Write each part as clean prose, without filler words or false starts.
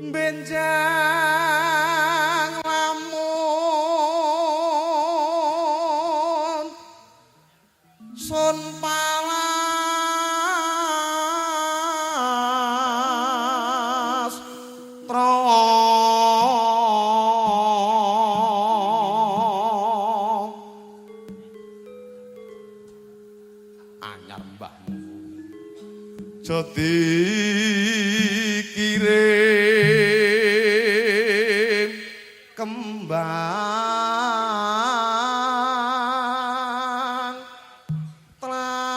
Benjang lamun sun palas tra anyar mbahmu jati kirim kembang tlase.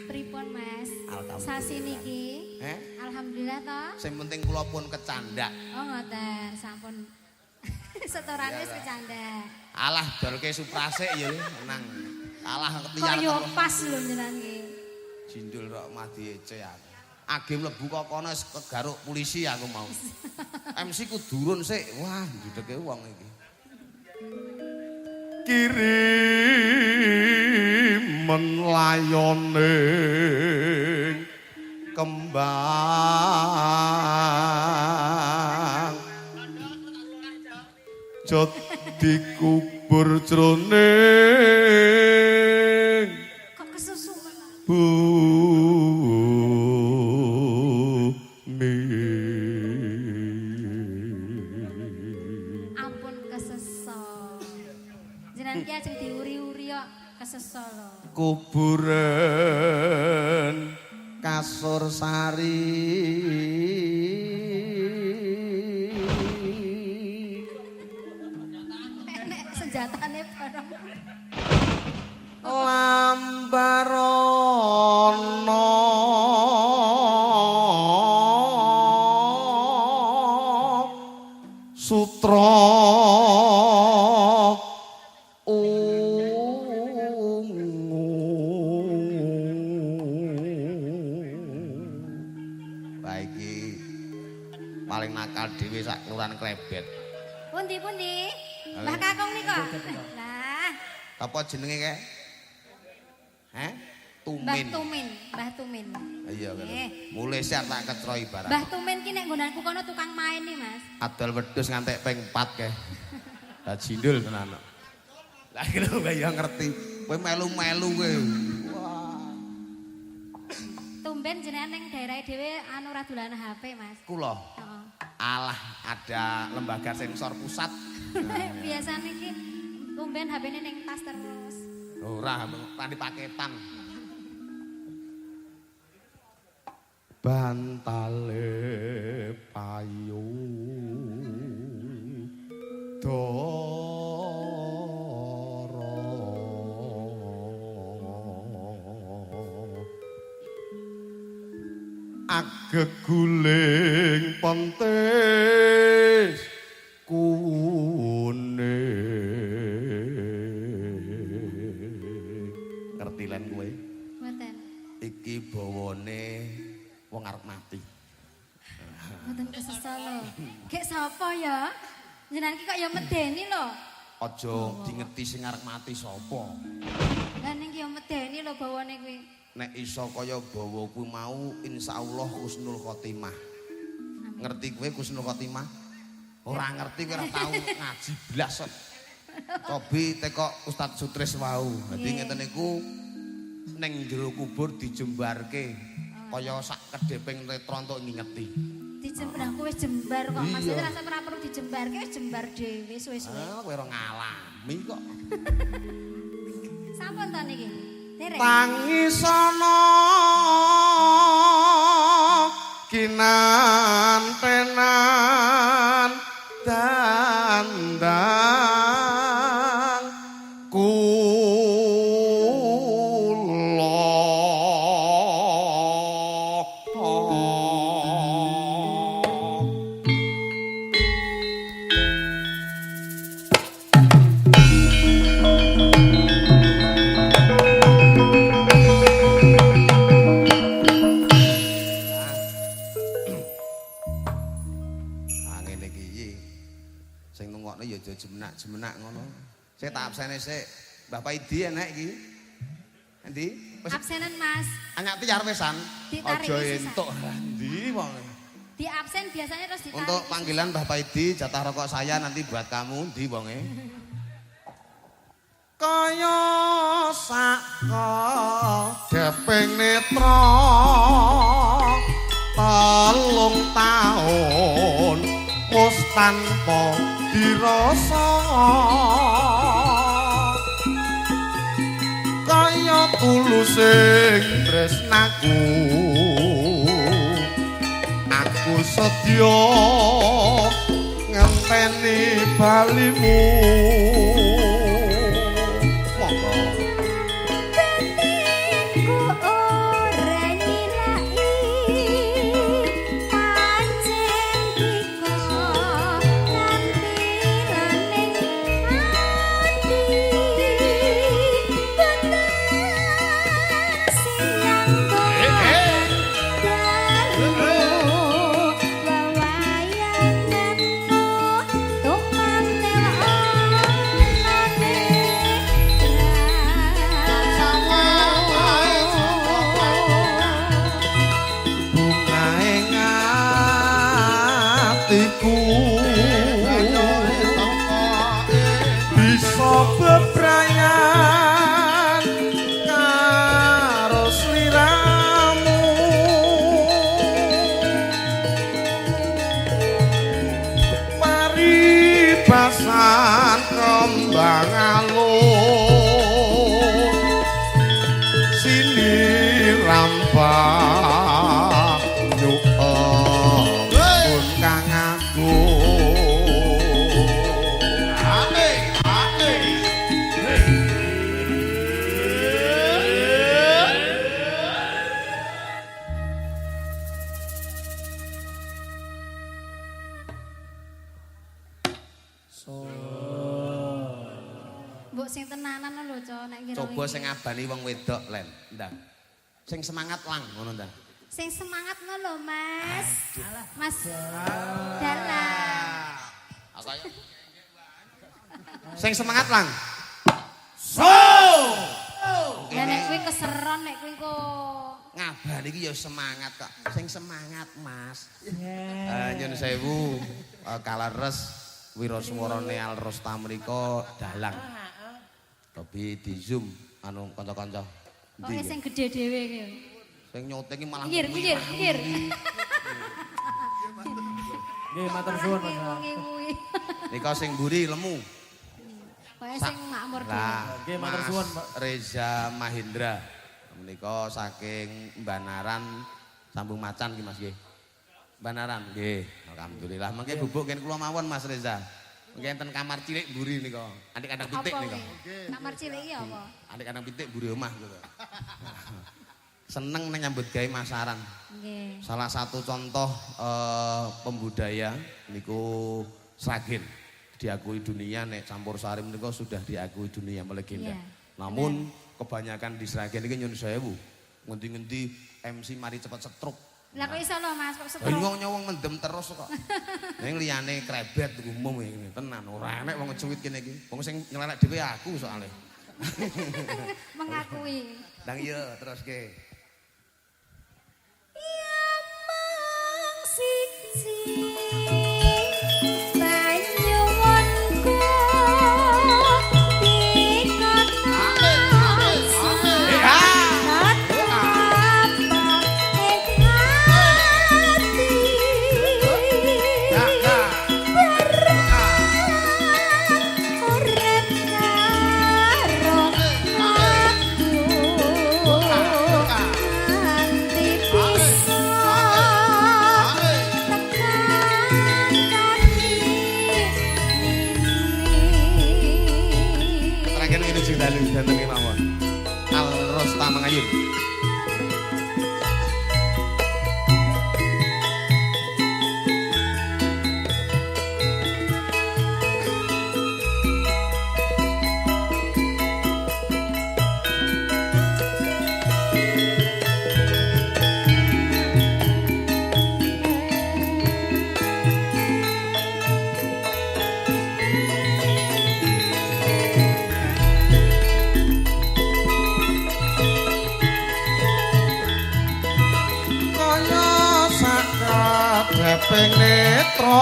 Pripun, Mas? Alhamdulillah. Sasi niki. Eh? Alhamdulillah toh. Sing penting kula pun kecandak. Oh ngoten, sampun. Setorane wis Iya, kecandak. Alah dolke suprasik ya nang kalah Kok ketiyar. yo pas lho jenengan iki. Jindul rok mah diece aku. Age mlebu kok kono wis kegaruk polisi aku mau. MC ku durun sik. Wah, ndudeke wong iki. Kirimen layone kembang jod dikubur jroning Kok kesusu men. bumi. Ampun keseso. Jenengan ki ajeng diuri-uri kok keseso lho. Kuburan kasur sari Nek senjatane bareng. Lambarono sutra ungu. Wah iki paling nakal dhewe sak kelurahan Krebet. Pundi pundi? Mbah Kakung nika. Lah, Apa jenenge kae? Heh? Mbah Tumin. Tumin, Mbah Tumin. Iya kan. Nggih. Mulih siar tak kecroi barang. Mbah Tumin ki nek nggonanku kono tukang main nih, Mas. Adol wedhus ngantek ping 4 kae. Lah jindul tenan. Lah iki lho ya ngerti. Kowe melu-melu kowe. Wah. Tumben jenengan ning daerah dhewe anu ra dolan HP, Mas. Kula. Heeh. Alah ada lembaga sensor pusat. Biasane ki tumben HP-ne ning tas terus. Ora, tadi paketan. Bantale payu dara ageguling pentis kuning. Ngerti len kowe? Mboten. Iki bawane wong arep mati. Mboten kesesal lho. Gek sapa ya? Jenengan ki kok ya medeni lho. Aja dingeti sing arep mati sapa. Lah ning ki ya medeni lho bawane kuwi. Nek iso kaya bawa kuwi mau insyaallah husnul khotimah. Ngerti kowe husnul khotimah? Ora ngerti kowe ora tau ngaji blas kok. Cobi tekok Ustadz Sutris wau. Dadi ngeten niku ning jero kubur dijembarke kaya sak kedheping netra entuk ngingeti. Dijembar aku wis jembar kok Mas. Iya. Rasa ora perlu dijembarke wis jembar dhewe suwe-suwe. Ah, kowe ora ngalami kok. Sampun to niki? Dereng. Tangisana kinantenan dandang kula. Ah ngene iki iki. Sing nungokne ya aja jemenak-jemenak ngono. Sik tak absene sik. Mbah Paidi enek iki. Endi? Wis Absenan Mas. anyak tiar wisan. Ditarik Aja sisan. entuk endi wong. Di absen biasanya terus ditarik. Untuk panggilan Mbah Paidi, jatah rokok saya nanti buat kamu, ndi wonge? Kaya saka deping netra 3 taun wis tanpa dirasa, kaya tulusing tresnaku, aku sedya ngenteni balimu. Monggo. Ku ora nyilaki pancen dika tampilaning ati boten siang dalu wawayananmu tumpang telonane. Bungae atiku bisa bebrayan karo sliramu, paribasan kembang alun sini rambah nyuwun kang agung. Ame ame. Mbok sing tenanan lho, Cok, nek kira. Coba sing ngabani wong wedok, Len. Ndang. Sing semangat lang ngono ndang. Sing semangat ngono lho, Mas. Mas Dalang. Sing semangat lang. Lah nek kuwi keseron nek kuwi kok. Ngabani iki ya semangat kok. Sing semangat, Mas. Nyun sewu, kaleres wiraswarane Al Rosta mriko dalang. Tapi di Zoom anu kanca-kanca. Pokoke sing gedhe dhewe iki. Sing nyuting iki malah Pinggir, pinggir, pinggir. Nggih, matur suwun, Mas. Ngewu-ngewu. Nika sing mburi lemu. Pokoke sing makmur dhewe. Lah, Nggih, matur Mas suwun, Pak. Reza Mahendra. Menika saking Banaran Sambung Macan ki Mas nggih. Banaran nggih. Alhamdulillah. Mangke bubuk gen kula mawon Mas Reza. Mangke enten kamar cilik mburi nika. Andik kandang pitik Apa nika. kuwi? Kamar cilik iki apa? Andik kandang pitik mburi omah gitu. Seneng nang nyambut gawe masaran. Nggih. Salah satu contoh pembudaya niku Sragen. Diakui dunia nek campur sari menika sudah diakui dunia melegenda. Iya. Namun kebanyakan di Sragen iki nyun sewu. Ngendi-ngendi MC mari cepet stroke. Lah kok iso lho Mas, kok Lah stroke? nyong wong mendem terus kok. Ning liyane krebet umum ngene tenan ora enek wong ngecuwit kene iki. Wong sing nyelelek dhewe aku soalnya. Mengakui. Ndang iya terus ke. Ya mung siji panyuwunku dikon Eh, ah. tetep ing ati. Ya, ya. Urip karo aku nganti bisa tekan kaki nini. Terakhir ini sing dalu danten kemawon. Al Rosta Mangayun. yatra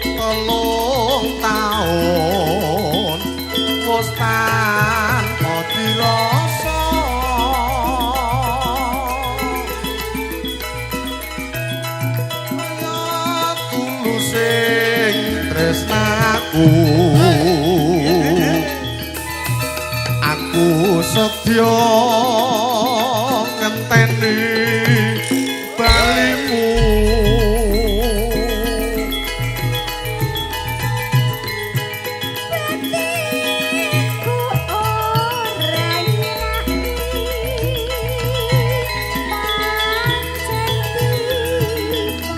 3 taun wis tanpa dirasa kaya tulusing tresnaku aku setya ngenteni balimu. Batinku ora nyerahni pancen tiba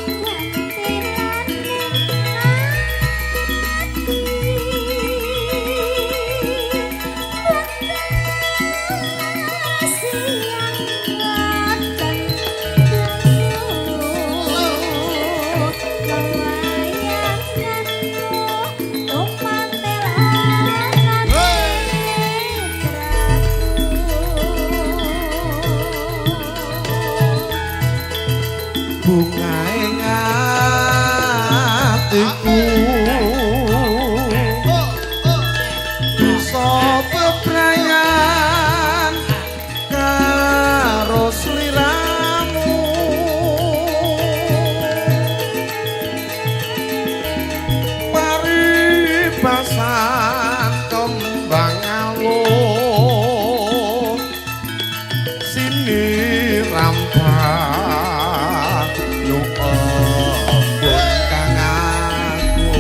gantirane ati siang lan Bungae atiku bisa bebrayan karo sliramu paribasan kembang alun sini rampah yu embun kang aku.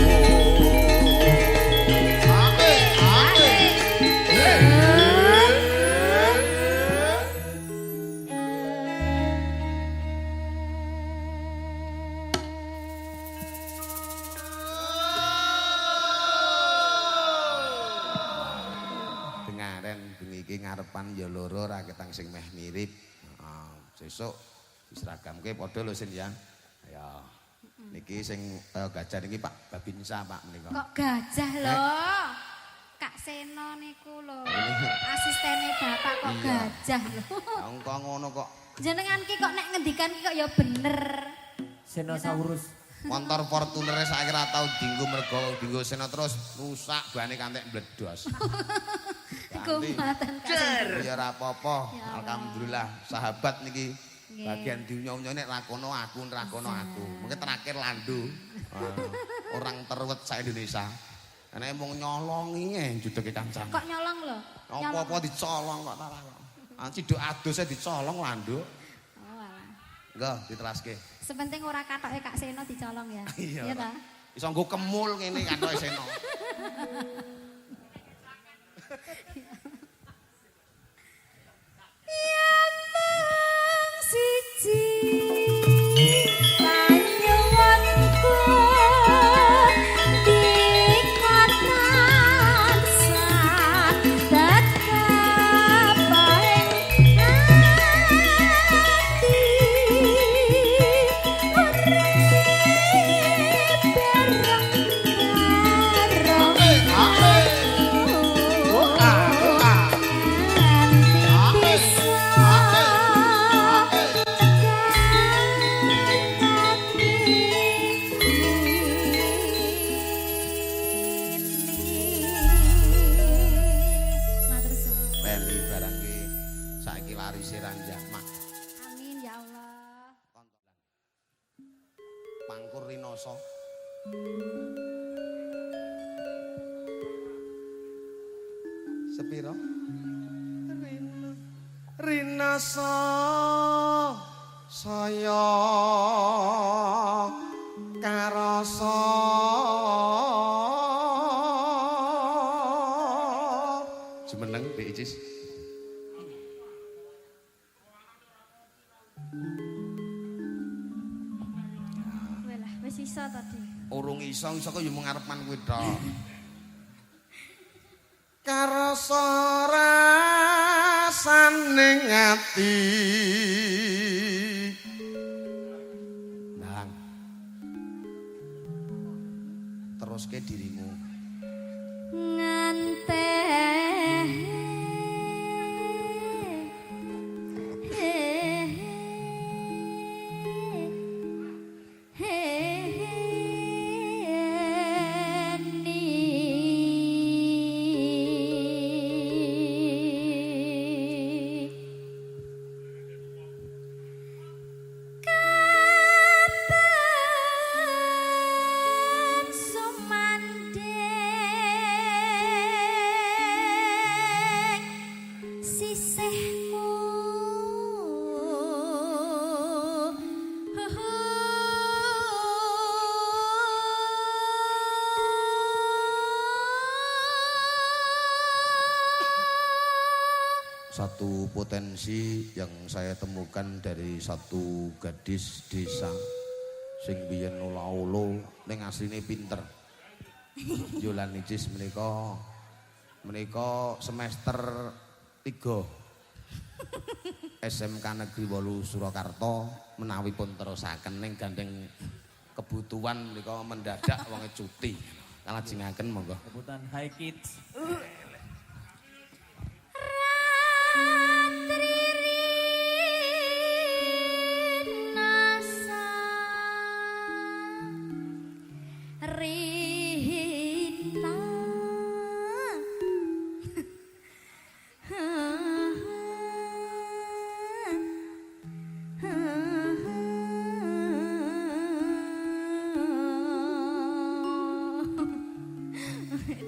Dengaren bengi iki ngarepan ya loro ra ketang sing meh mirip. Heeh, sesuk diseragamke padha lho Sin ya. Ya. Niki sing gajah niki Pak Babinsa Pak menika. Kok gajah lho? Kak Seno niku lho. Asistene bapak kok gajah lho. Ya engko ngono kok. Jenengan ki kok nek ngendikan ki kok ya bener. Senosaurus. Motor Fortuner saiki ra tau dinggo mergo dinggo Seno terus rusak bane kantek mbledos. Kumatan Kak Seno. Ya ora apa-apa. Ya Allah. Alhamdulillah sahabat niki Nggih. bagian diunyo-unyo nek rakono aku rakono aku. Mungkin terakhir landu. Orang teruwet sak Indonesia. Nek mung nyolongi judege kancane. Kok nyolong lho? Apa-apa dicolong kok ta kok. Ah ciduk adose dicolong landu. Oh alah. Enggak, diteraske. Sepenting ora katoke Kak Seno dicolong ya. Iya. Iya ta? Iso nggo kemul ngene katoke Seno. Ya mung siji panyuwunku dikatan sadat kapaing ati urip bareng bareng. Leni barang ki saiki larise ra njamak. Amin ya Allah. Pangkur Rinoso. Sepiro? Rinasa saya karasa jumeneng Dik Icis. Walah, wis iso tadi. Urung iso iso kok ya mung ngarepan kuwi tok. Karasa rasane ati. Nang. Teruske dirimu. Nganteh Satu potensi yang saya temukan dari satu gadis desa sing biyen ula-ulu ning asline pinter. Yolan Nicis menika menika semester 3 SMK Negeri 8 Surakarta menawi pun terusaken ning gandeng kebutuhan menika mendadak wonge cuti. Kalajengaken monggo. Kebutuhan High Kids.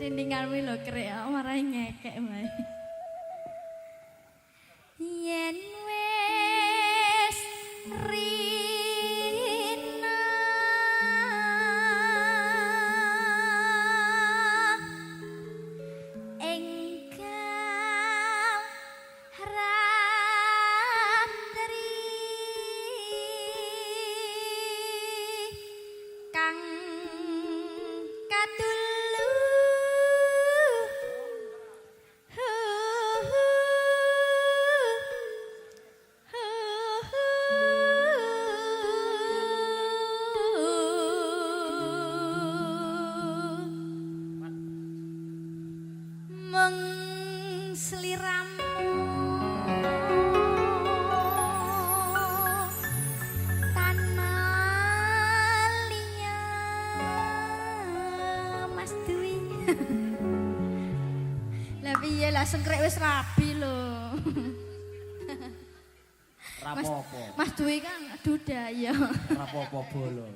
Dindinganmu lho krek marai ngekek wae. Yen wis rina enggal ratri kang katulu mung sliramu tanah liya Mas Dwi. Lah piye lah sengkrek wis rabi lho. Rapopo. Mas Dwi kan duda ya. Rapopo bolo.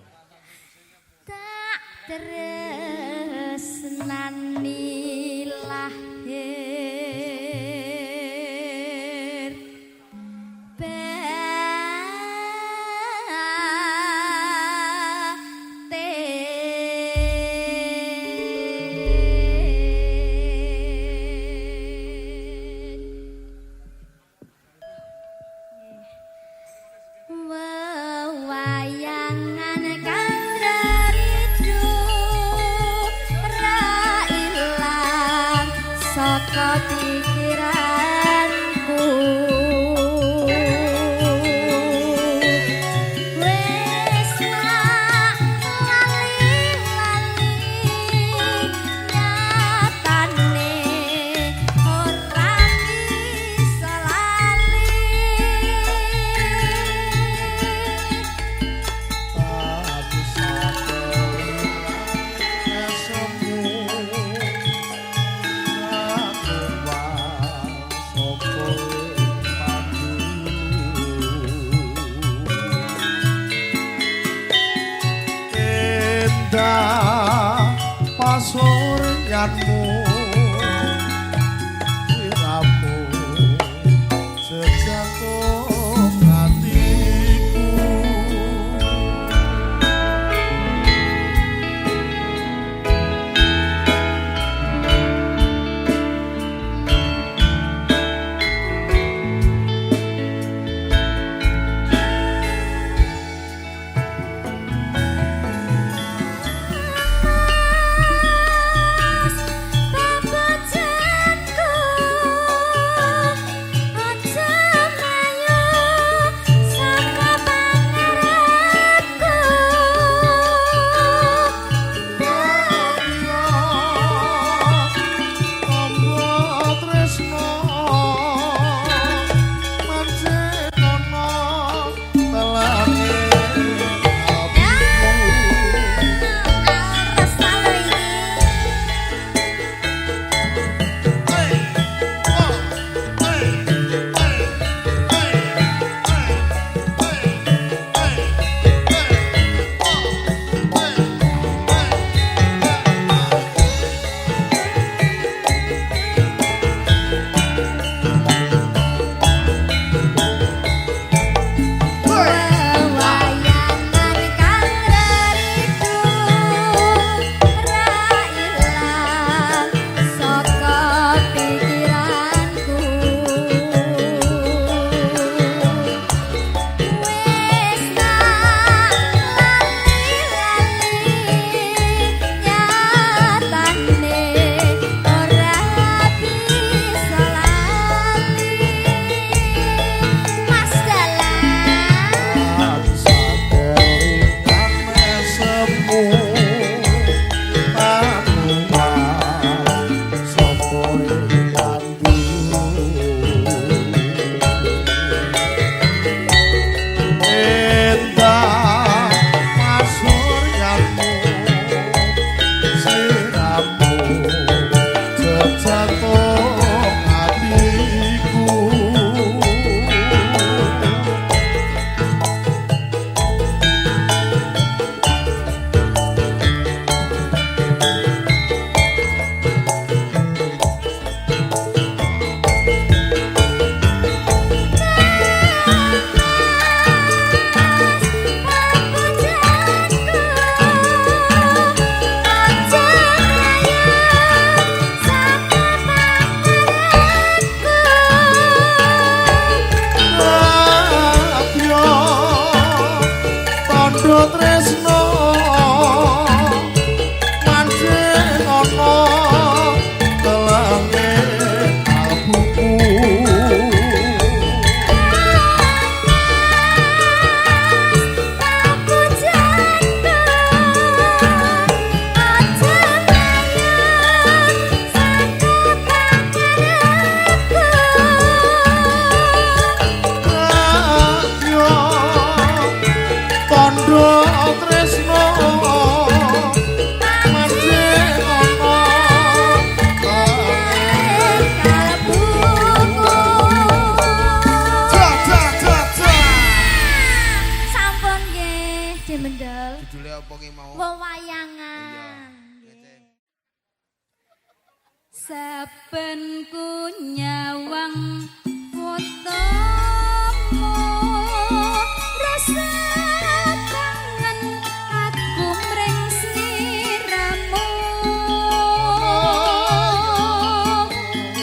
Tak tresnani lahir batin. Wewayangan kang ridu ra ilang saka pikiranku. Wis tak lali-lali nyatane ora bisa lali. Endah pasuryanmu sliramu jejako atiku. Mas Saben ku nyawang fotomu, rasa kangen aku mring sliramu.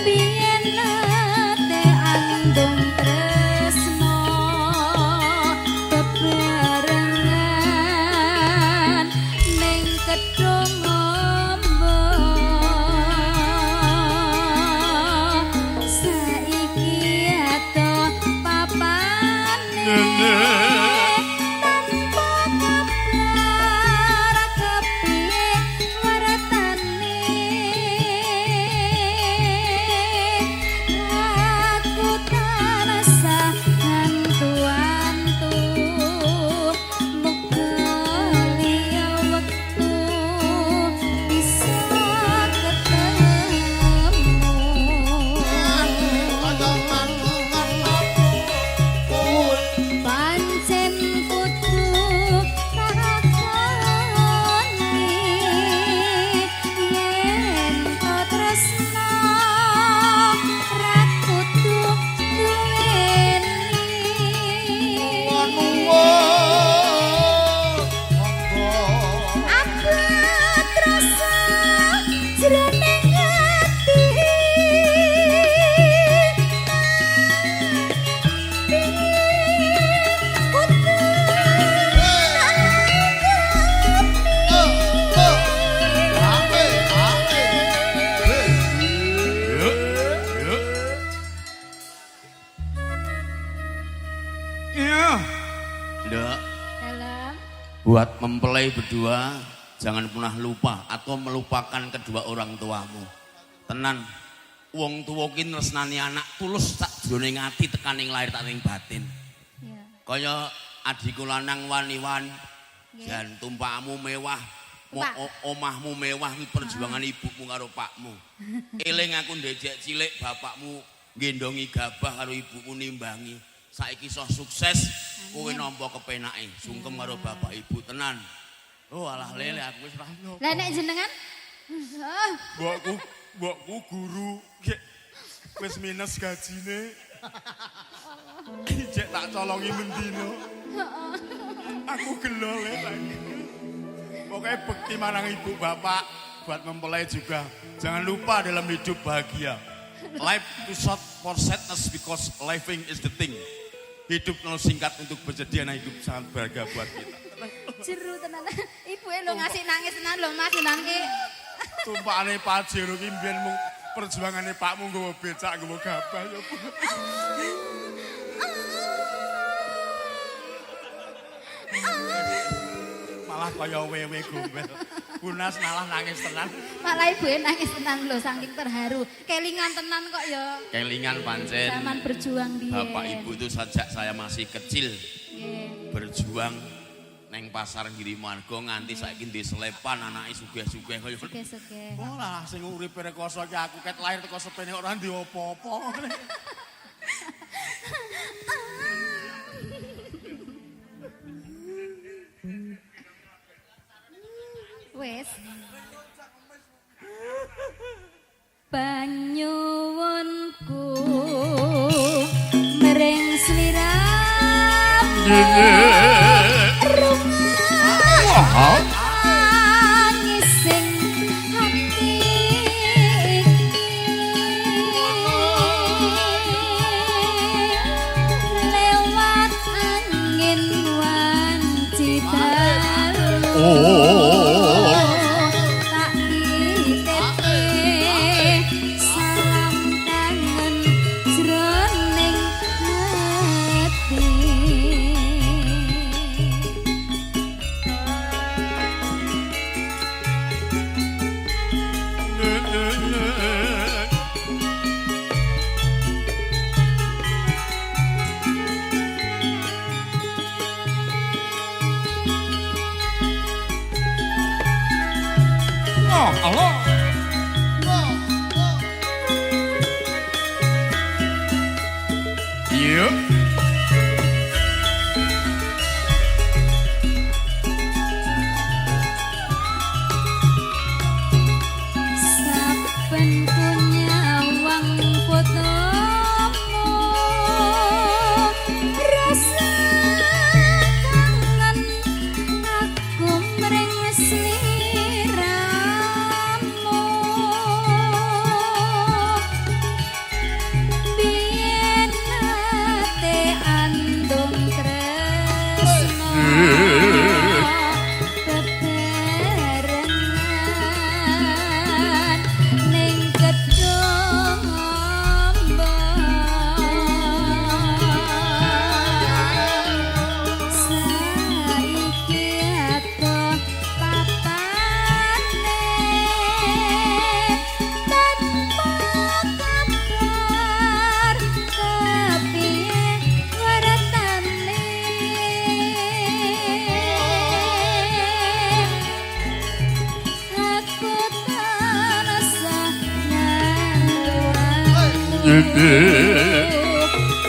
Biyen nate andung tresno, bebarengan ning kedung ombo. Saiki adoh papane, tanpa kabar kepiye wartane. Aku tansah antu-antu, muga liya wektu bisa ketemu. Pancen kudu takoni, yen to tresno ra kudu duweni. Abot rasa jroning ati, kudu. Iya. Nduk, Dalam. Buat mempelai berdua jangan pernah lupa atau melupakan kedua orang tuamu. Tenan, wong tuwa ki tresnani anak tulus sak jroning ati tekaning lahir tekaning batin. Ya. Kaya adikku lanang wani-wan, jan tumpakmu mewah, Tumpak. omahmu mewah kuwi perjuangan ibumu karo pakmu. Eling aku ndejek cilik bapakmu nggendongi gabah karo ibumu nimbangi. Saiki iso sukses, kowe nampa kepenake, sungkem karo bapak ibu tenan. Oh alah lele aku wis ra nyoba. Lah nek jenengan? Ah, Mbokku, mbokku guru Gek, wis minus gajine. Jek tak colongi mendino. Aku gelo le saiki. Pokoknya bekti marang ibu bapak buat mempelai juga. Jangan lupa dalam hidup bahagia. Life too short for sadness because living is the thing. Hidup terlalu singkat untuk bersedih, nah hidup sangat berharga buat kita. Jeru tenan. Ibuke lho ngasih nangis tenan lho Mas nangke. Tumpakane Pajero ki mbiyen mung perjuangane pakmu nggawa becak nggawa gabah ya. Bu. Malah kaya wewe gombel. Bunas malah nangis tenan. Malah ibuke nangis tenan lho saking terharu. Kelingan tenan kok ya. Kelingan pancen. Zaman berjuang biyen. Bapak ibu itu sejak saya masih kecil Nggih. berjuang neng pasar Girimargo nganti saiki ndek selepan anake sugih-sugih kaya Sugih-sugih. Oh lah sing uripe rekoso ki aku ket lahir teko sepene ora ndek apa-apa. Wis. Panyuwunku mring sliramu, rungokne sing ati iki. Lewat angin wanci dalu, tak titipke salam kangen jroning ati. Oh, Allah. Iya. Saben ku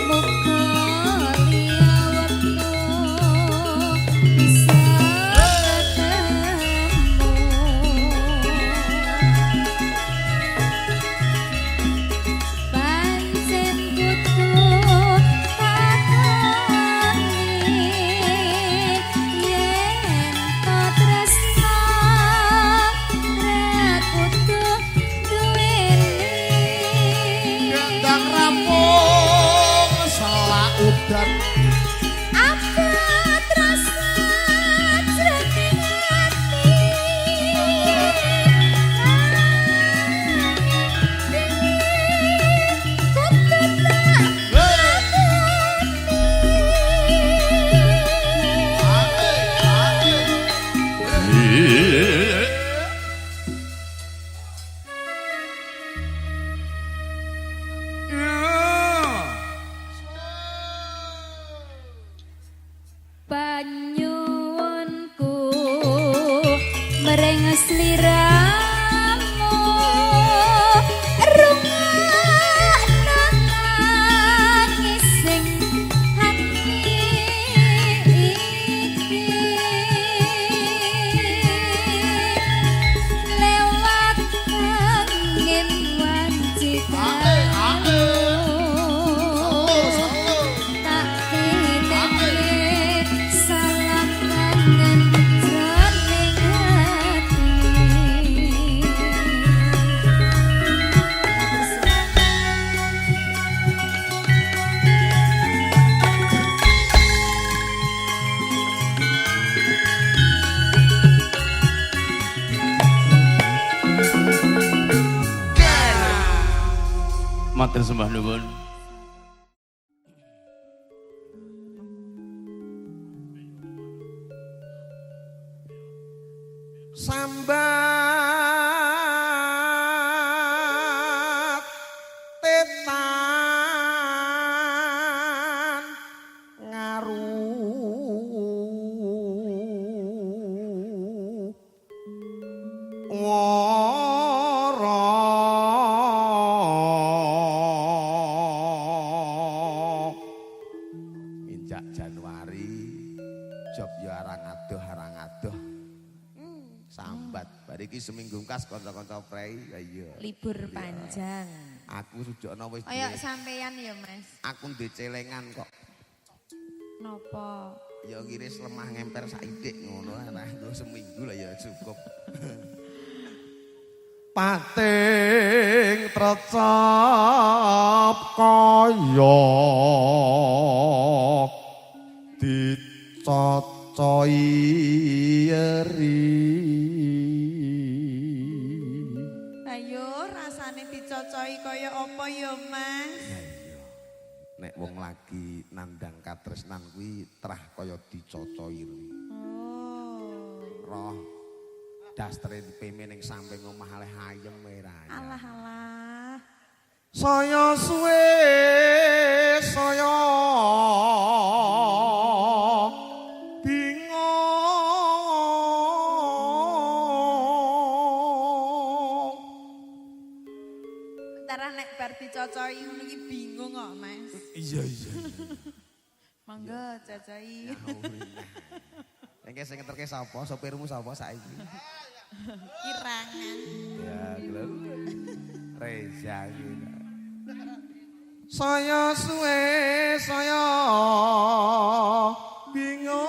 Muga liya wektu bisa ketemu. Pancen kudu takoni yen to tresno ra kudu duweni. Gendang rampung selak udan. Abot rasa jroning ati kudu tak Panyuwunku mring sliramu rungokno tangising ati iki lewat angin wanci tak titipke salam kangen jroning ati. Matur sembah nuwun. Sambat tetan ngaru wara injak Januari job ya arang adoh arang adoh. Sambat bar iki seminggu kas kanca-kanca prei ya iya. Libur panjang. Aku sujokno wis Kaya duwe. sampeyan ya, Mas. Aku ndek celengan kok. Nopo? Ya ngiris lemah ngemper saithik ngono lah nggo seminggu lah ya cukup. Pating trecep kaya dicocoi eri. Ayo rasane dicocoi kaya apa ya, Mas? Ya iya. Nek wong lagi nandang katresnan kuwi trah kaya dicocoi eri. Oh. Roh dastere dipeme ning samping omah aleh ayem ora. Alah alah. Saya suwe saya bingung. Bentar nek bar dicocoi ngono iki bingung kok, Mas. Iya iya. Monggo cocoi. Engke sing ngeterke sapa? Sopirmu sapa saiki? Kirangan. Ya, lho. Reza iki. Saya suwe saya bingung.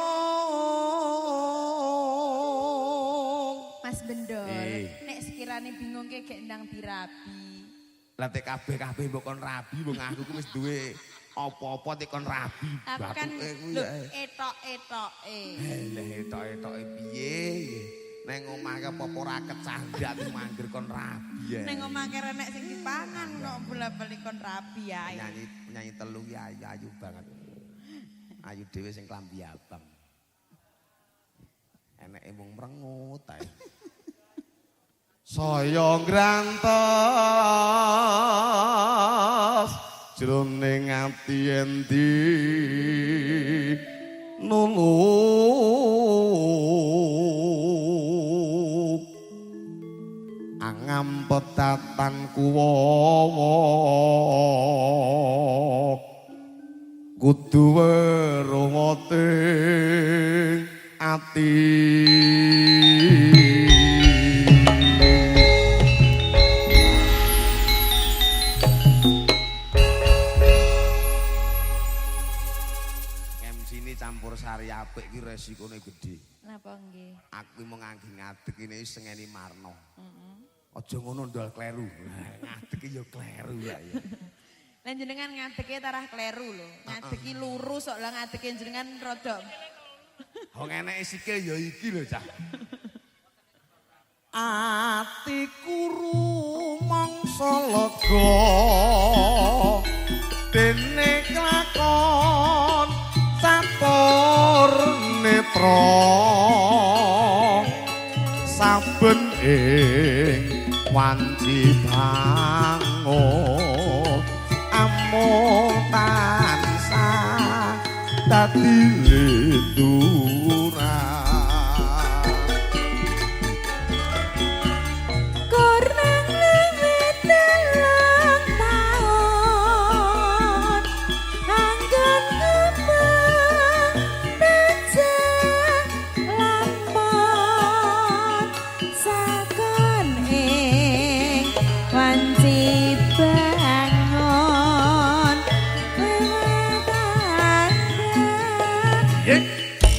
Mas Bendol, Eh. nek sekirane bingung ke gek ndang dirabi. Lah tek kabeh-kabeh mbok kon rabi wong aku ku wis duwe apa-apa tek kon rabi. Tapi kan Batuke kuwi lho ya. etok-etoke. Lah etok-etoke piye? Neng omah ke apa ora kecandak mangger kon rabi ya. Neng omah kere nek sing dipangan kok bola-bali kon rabi ae. Penyanyi penyanyi telu ki ayu, ayu banget. Ayu dhewe sing klambi abang. Eneke mung mrengut ae. Saya ngrantes jroning ati endi nulung Angampetatan kuwawa kudu weruh ati. MC ini campur sari apik ki resikone gedhe. Napa nggih? Aku mau ngangge ngadeg ini sengeni Marno. Aja ngono ndol kleru. Ngadeg ki ya kleru ya. Lah jenengan ngadege tarah kleru lho. Ngadegi lurus kok lah ngadege jenengan rada. Wong eneke sikil ya iki lho, Cah. Atiku rumangsa lega dene klakon catur netra saben ing wanci bangun amung tansah dadi linduran. Kurang luwih 3 taun anggon kepeng becik lampon sakon ing wanci bangun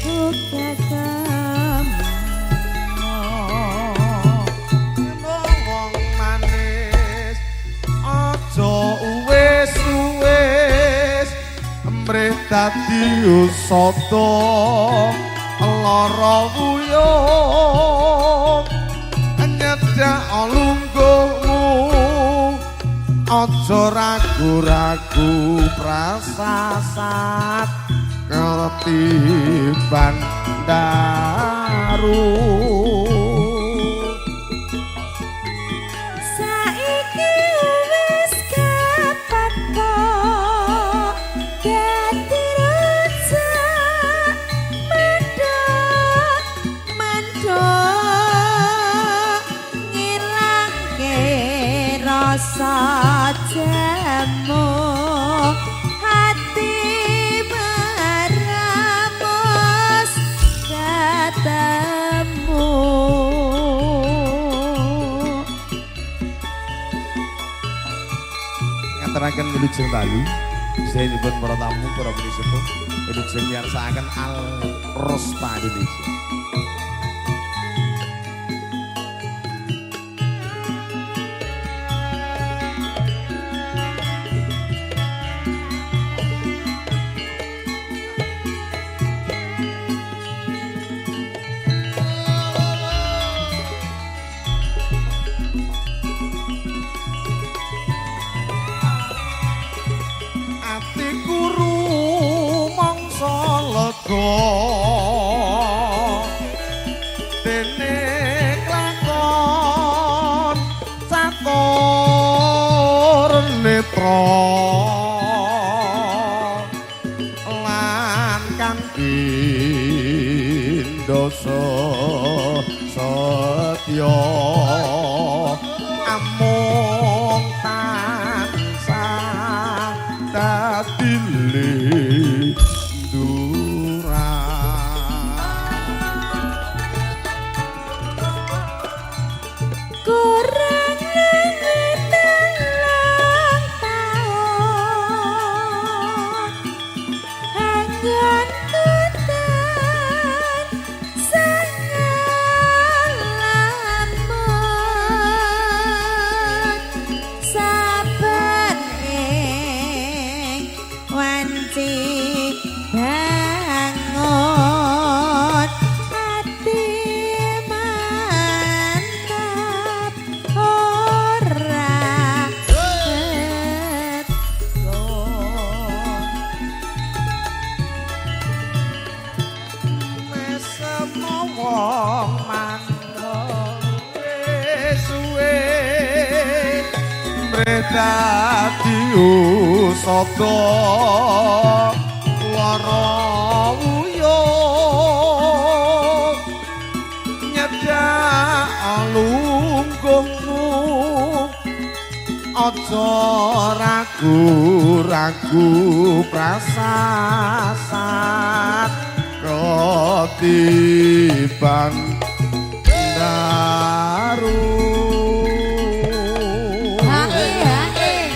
uga kemawon. Wong manis aja wis-wis mrih dadi usada lara wuyung nyedak lungguhmu aja ragu-ragu prasasat ketiban daru. Saiki wis kepethuk dadi rujak mandhuk mandhuk ngilangke rasa jemu hati meramus ketemu. Ngaturaken wilujeng dalu. Sayenipun para tamu, para pinisepuh, wilujeng miyarsakaken Al Rospa Indonesia. Atiku rumangsa lega dene klakon catur netra lan kang pindha setya amung tansah dadi linduran. Kurang luwih 3 taun anggonku tansah nglamun saben ing wanci bangun ati mantap ora beton. Mesem wong manung wis-wis mrih dadi usada lara wuyung nyedak lungguhmu Aja ragu-ragu prasasat ketiban daru. Hae hae.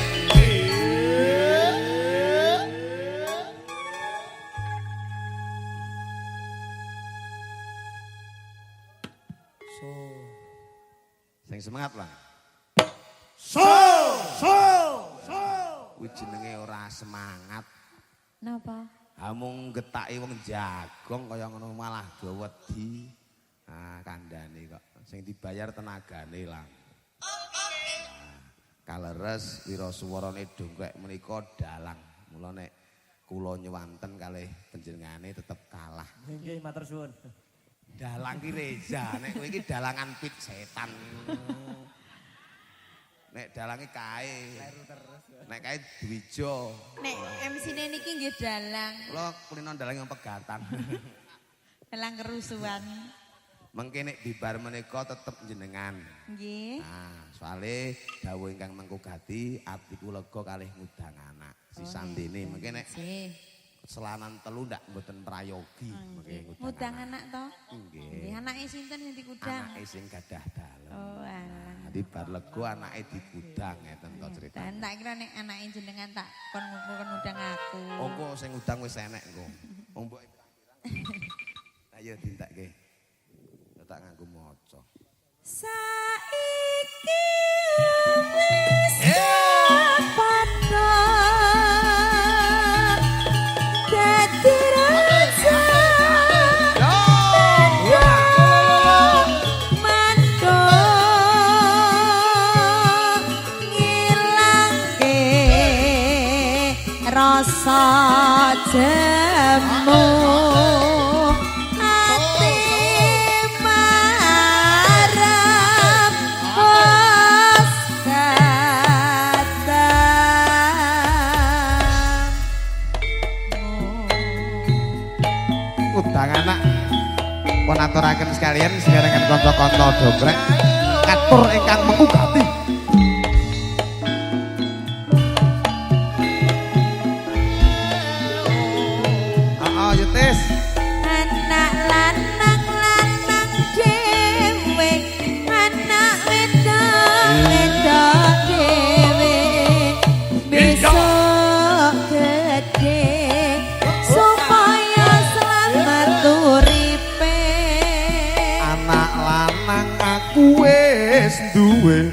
Sing semangat lah. So, so, so. Kuwi jenenge ora semangat. Napa? Ha mung getaki wong jagong kaya ngono malah do wedi. Ah kandhane kok sing dibayar tenagane lah. Nah, kaleres wirasuwarane dongkrek menika dalang. Mula nek kula nyuwanten kalih panjenengane tetep kalah. Nggih, matur suwun. Dalang ki Reza, nek kowe iki dalangan pit setan. Nek dalange kae. Nek kae Dwijo. Nek MC-ne niki nggih dalang, Kula kulino dalang yang pegatan. dalang kerusuhan. Mengke nek bibar menika tetep jenengan. Nggih. Nah, soale dawuh ingkang mengku gati atiku lega kalih ngudang anak. Si Sandene mengke nek Nggih. selanan telu ndak mboten prayogi mengke Ngudang ngudang anak to? Nggih. Nggih, anake sinten sing dikudang? Anake sing gadah dalem. Oh, alah. Dadi bar lega anake dikudang ngeten to critane. Dan tak kira nek anake jenengan tak kon kon ngundang aku. Engko sing ngudang wis enek engko. Wong mbok ayo dintekke. Tak nganggo maca. Saiki wis padha dadi raja mantu ngilangke rasa jemu ati marep wis ketemu. Udang anak pun aturaken sekalian segarengan kanca-kanca dongkrek katur ingkang mengku gati. Heeh, Yutis. Anak lanang lanang dhewe, anak wedok wedok dhewe, besok gede supaya selamat uripe. Anak lanang aku wis duwe,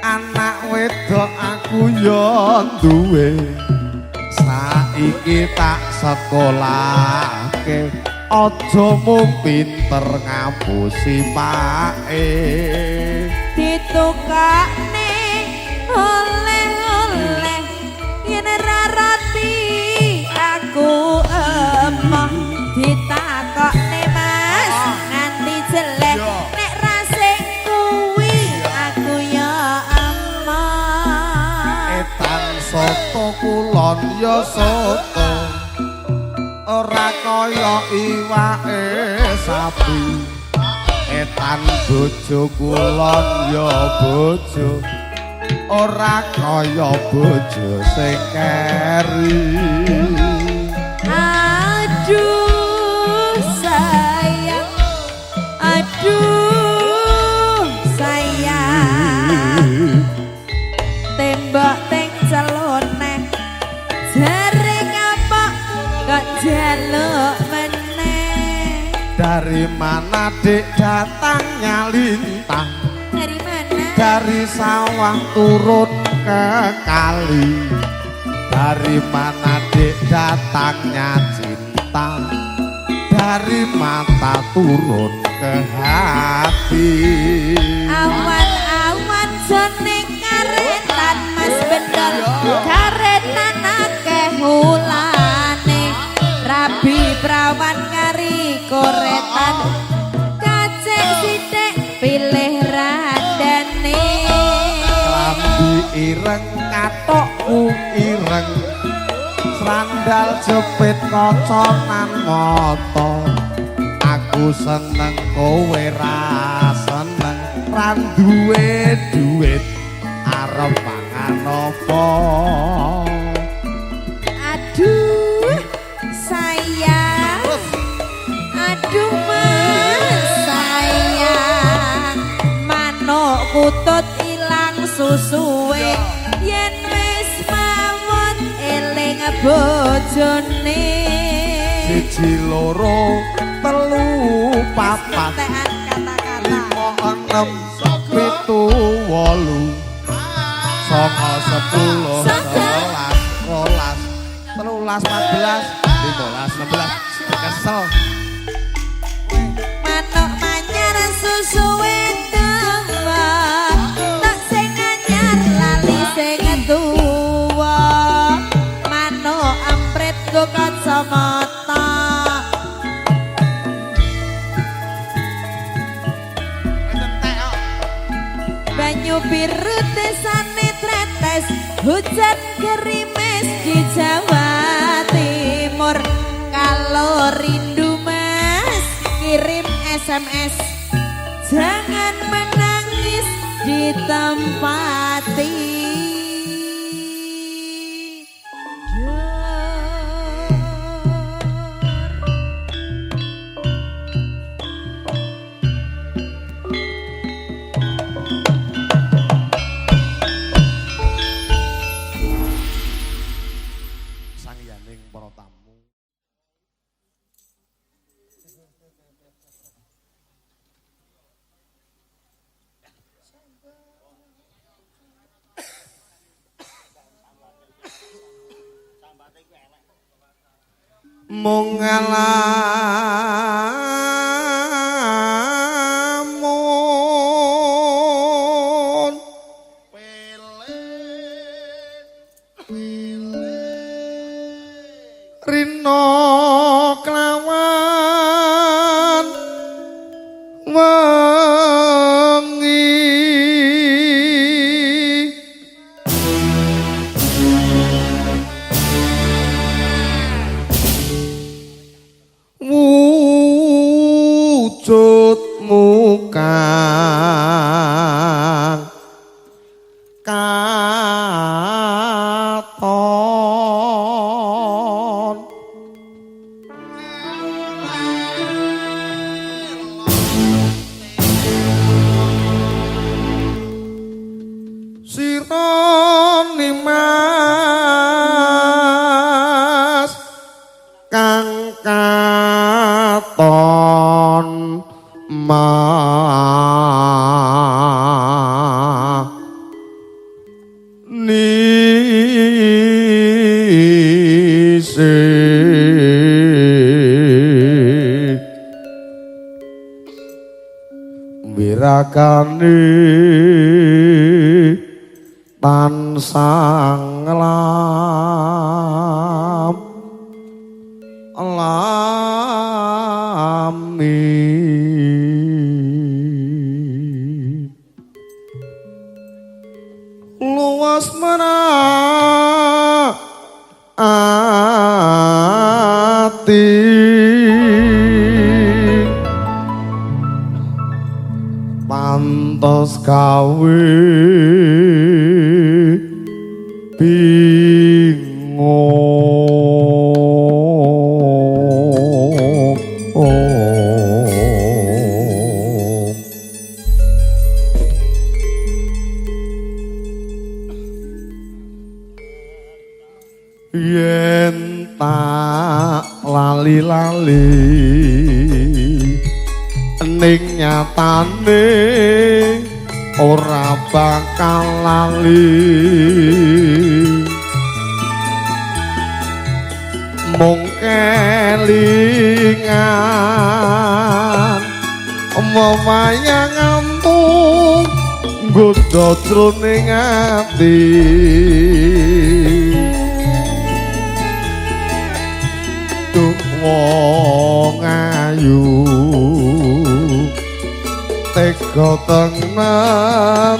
anak wedok aku yo duwe. Saiki tak sekolahke, aja mung pinter ngapusi pake. Ditukakne oleh-oleh yen ra roti aku emoh ditakokne Mas nganti jelek nek ra sing kuwi aku ya emoh. Etan soto kulon ya soto, ora kaya iwake sapi. Etan bojo kulon ya bojo, ora kaya bojo sing keri. Aduh sayang, aduh sayang, tembok teng celoneh jare kapok kok jaluk meneh. Dari mana dek datangnya lintang? Dari mana? Dari sawah turun ke kali. Dari mana dek datangnya cinta? Dari mata turun ke hati. Awan-awan jone karetan Mas Bendol, karetan akeh hulane, rabi prawan kari koretan, kacek sithik pilih randane. Klambi ireng katokku ireng, sandal jepit koconan mata. Aku seneng kowe ra seneng, ra duwe duit arep mangan kutut ilang susuwe. Yen wis mawon eling bojone. 1 2 3 4 Kentekan kata-kata. 5 6 7 8 9 10 11 12 13 14 15 16. Kesel. Manuk manyar susuwe dawa, tak sing anyar lali sing tuwa. Manuk amprit nggo kacamata. Wis entek kok. Banyu biru desane tretes, hujan gerimis di Jawa Timur. Kalau rindu mas, kirim SMS. Jangan menangis di tempat tidur. Sangyaning para tamu. Mung ngalamun rino kelawan wengi. Wujudmu kang katon sira nimas kang katon ma nisi wirakane tansah nglam lami. Luas mana ati pantes gawe bingung. Yen tak lali-lali ning nyatane ora bakal lali. Mung kelingan wewayanganmu nggodha jroning ati. Duh wong ayu tega tenan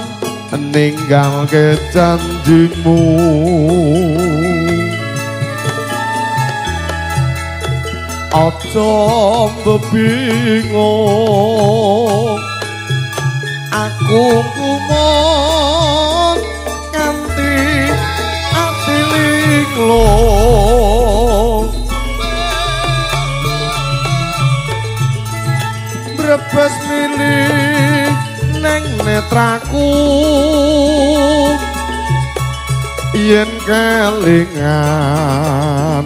ninggalke janjimu. Aja mbebingung aku kumon kanthi ati linglung. Brebes milih neng netraku aku yen kelingan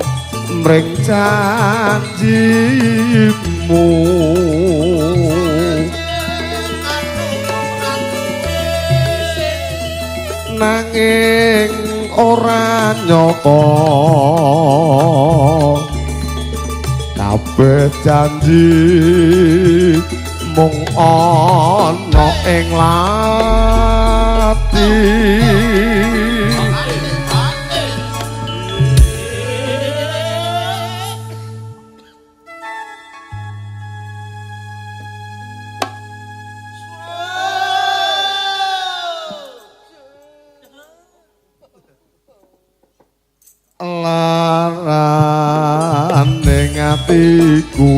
mring janjimu. Nanging ora nyata kabeh janji mung ana ing lati. Larane atiku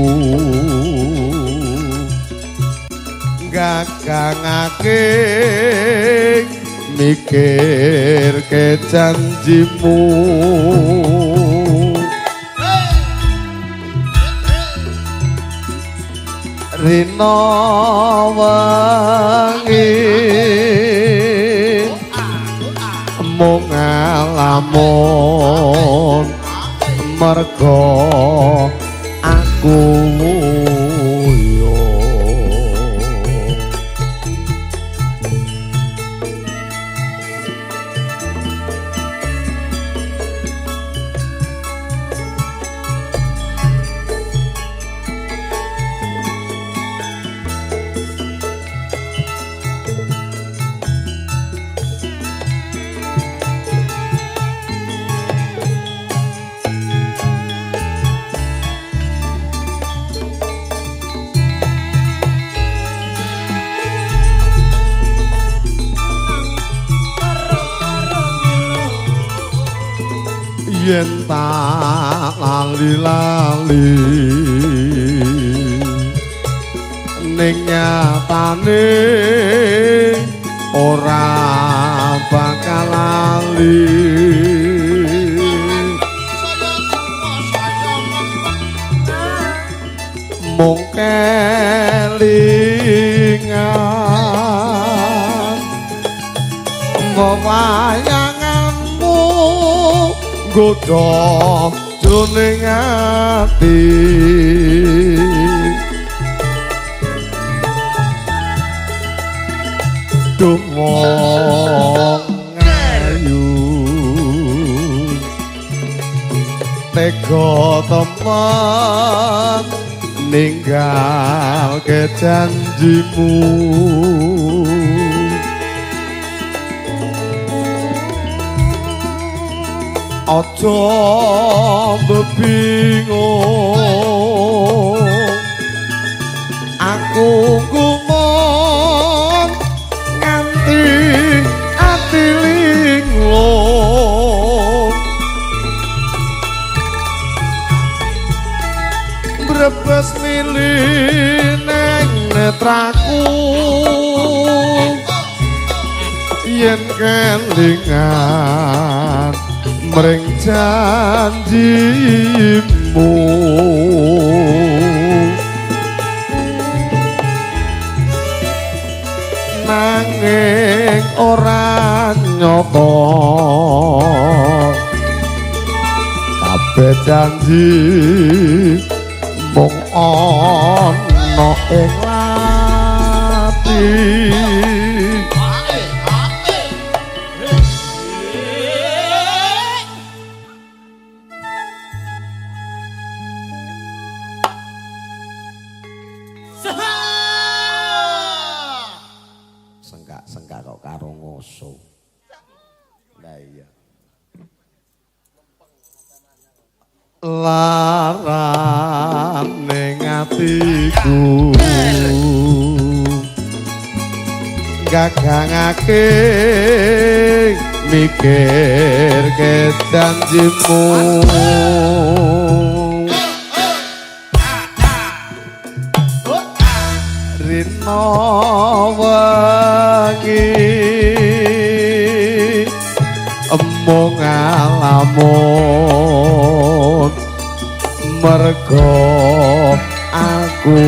gagangake mikirke janjimu. Rina wengi mung ngalamun mergo aku yo. Yen tak lali-lali ning nyatane ora bakal lali. Mung kelingan wewayanganmu nggodha jroning ati. Duh wong ayu tega temen ninggalke janjimu. Aja bebingung aku gumun nganti ati linglung. Brebes mili neng netraku yen kelingan mring janjimu. Nanging ora nyata kabeh janji mung ana ing ati. Sengkak-sengkak kok karo ngoso. Lah iya. Larane atiku gagangake mikirke janjimu. Rina wengi mung ngalamun mergo aku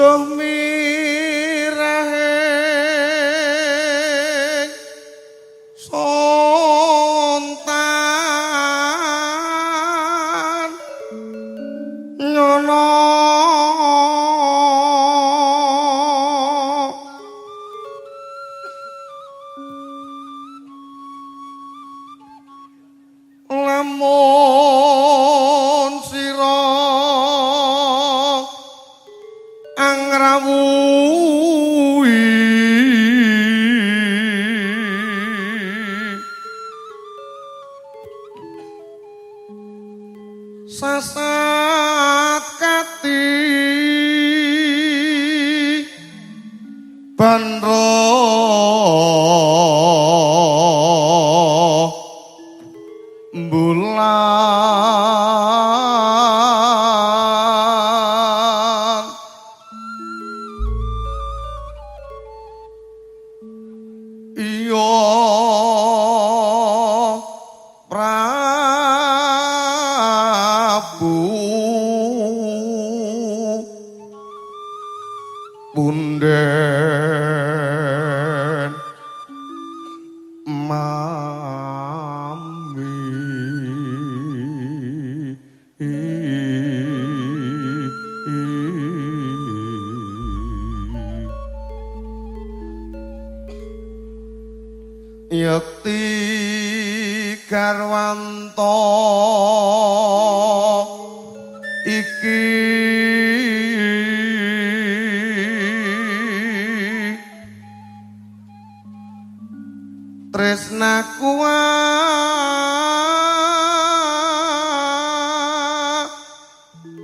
Duh mirahe sontan nyono lamun sira angrawuhi sasat kati bandro bulan iya Prabu punden mami. Yekti garwanto iki tresnaku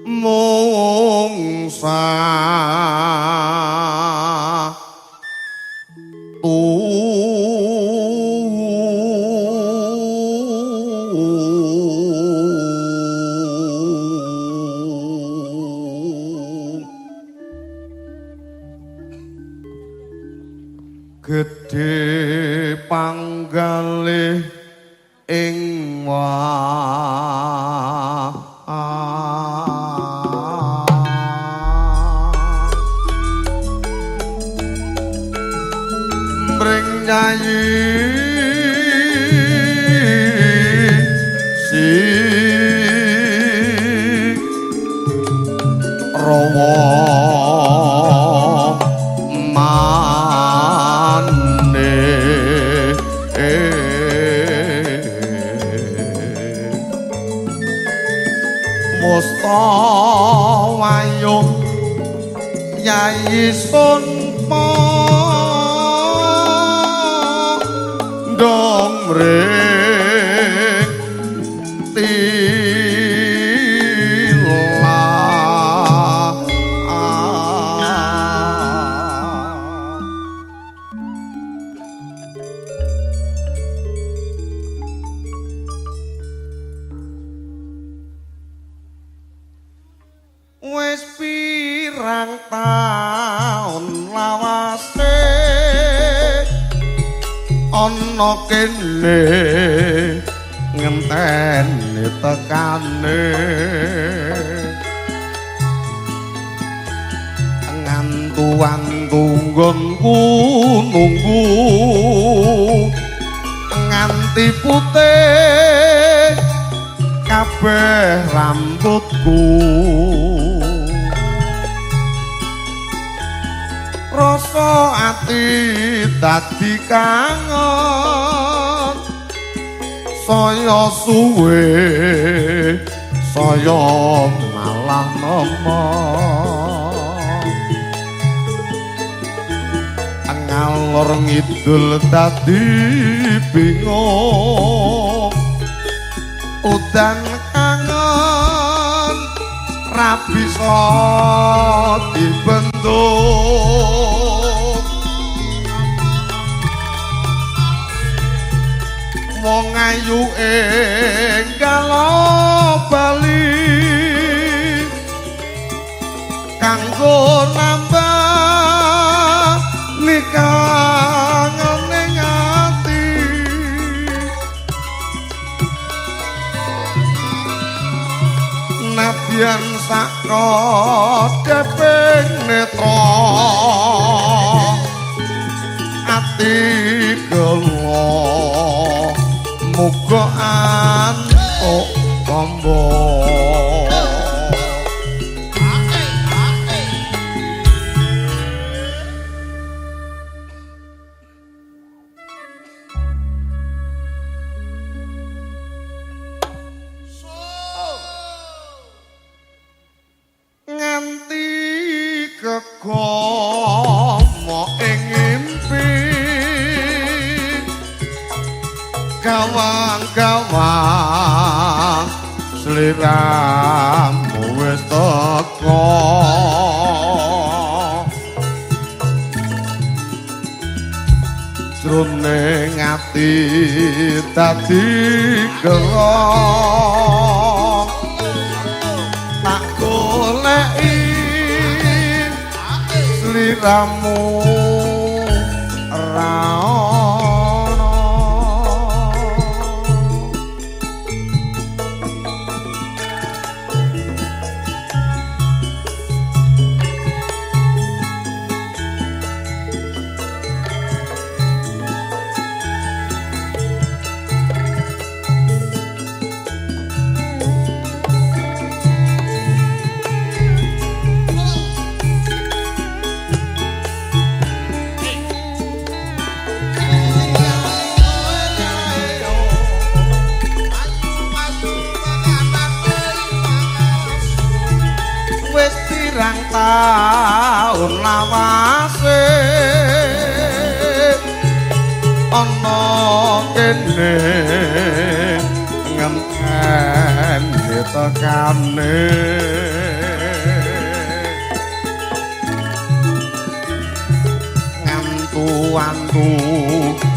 mung satu gedhe panggalih ing mring nyayi si rawa mane musta wayuh Yai Sun dong mring tila. Wis pirang taun lawase ana kene ngenteni tekane ngantu-antu nggonku nunggu nganti putih kabeh rambutku. Rasa ati dadi kangen saya suwe saya malah nemon ngalor ngidul dadi bingung udan kangen ra bisa dibentuk. Wong ayu enggal bali kanggo nambah nikangene ati. Nadyan Sakodheping netra ati gelo muga antuk tombo. Nganti kekomo ing ngimpi gawang-gawang sliramu wis teko jroning ati dadi gelo tak goleki sliramu ra ono. Wis pirang taun lawase ana kene ngenteni tekane ngantu-antu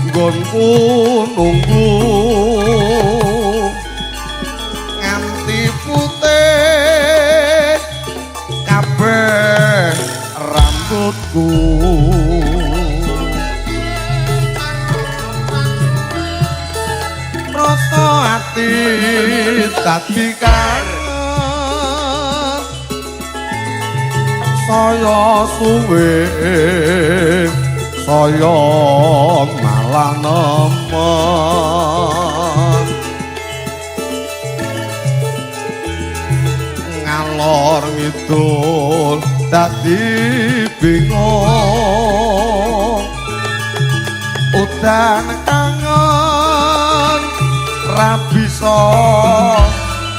nggonku nunggu nganti putih kabeh rambutku. Rasa ati dadi kangen saya suwe saya malah nemen ngalor ngidul dadi bingung udan kangen ra bisa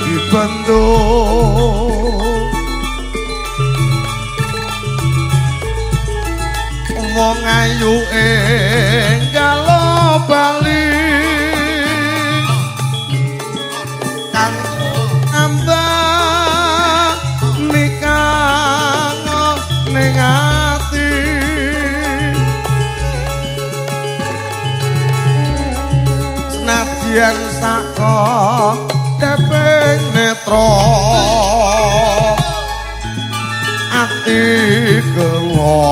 dibendung wong ayu enggalo bali kang ambak nikah ning ati senadyan sakodheping netra ati gelo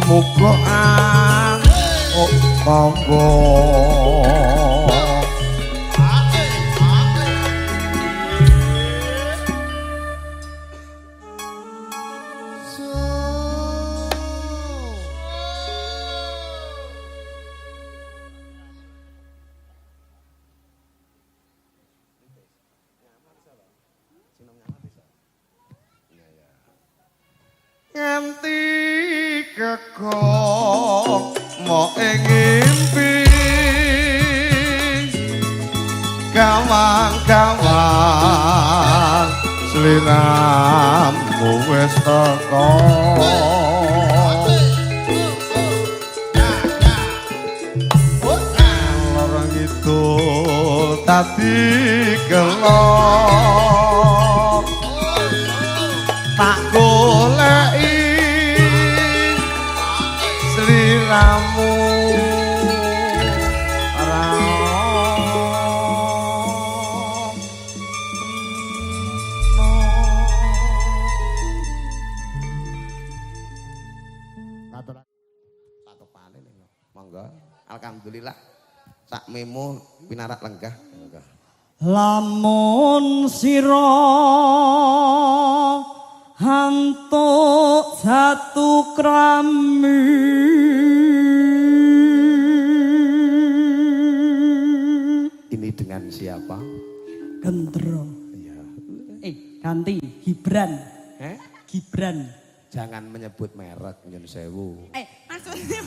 muga antuk tombo. Nganti kekomo ing ngimpi gawang-gawang sliramu wis teko lor ngidul dadi gelo tak goleki sliramu ra ono. Satopane monggo. Alhamdulillah sak memo pinarak lenggah. Monggo. Lamun sira hantuk satu krami Ini dengan siapa? Gendro. Iya. Ganti Gibran. Eh? Gibran. Jangan menyebut merek nyun sewu. Maksudnya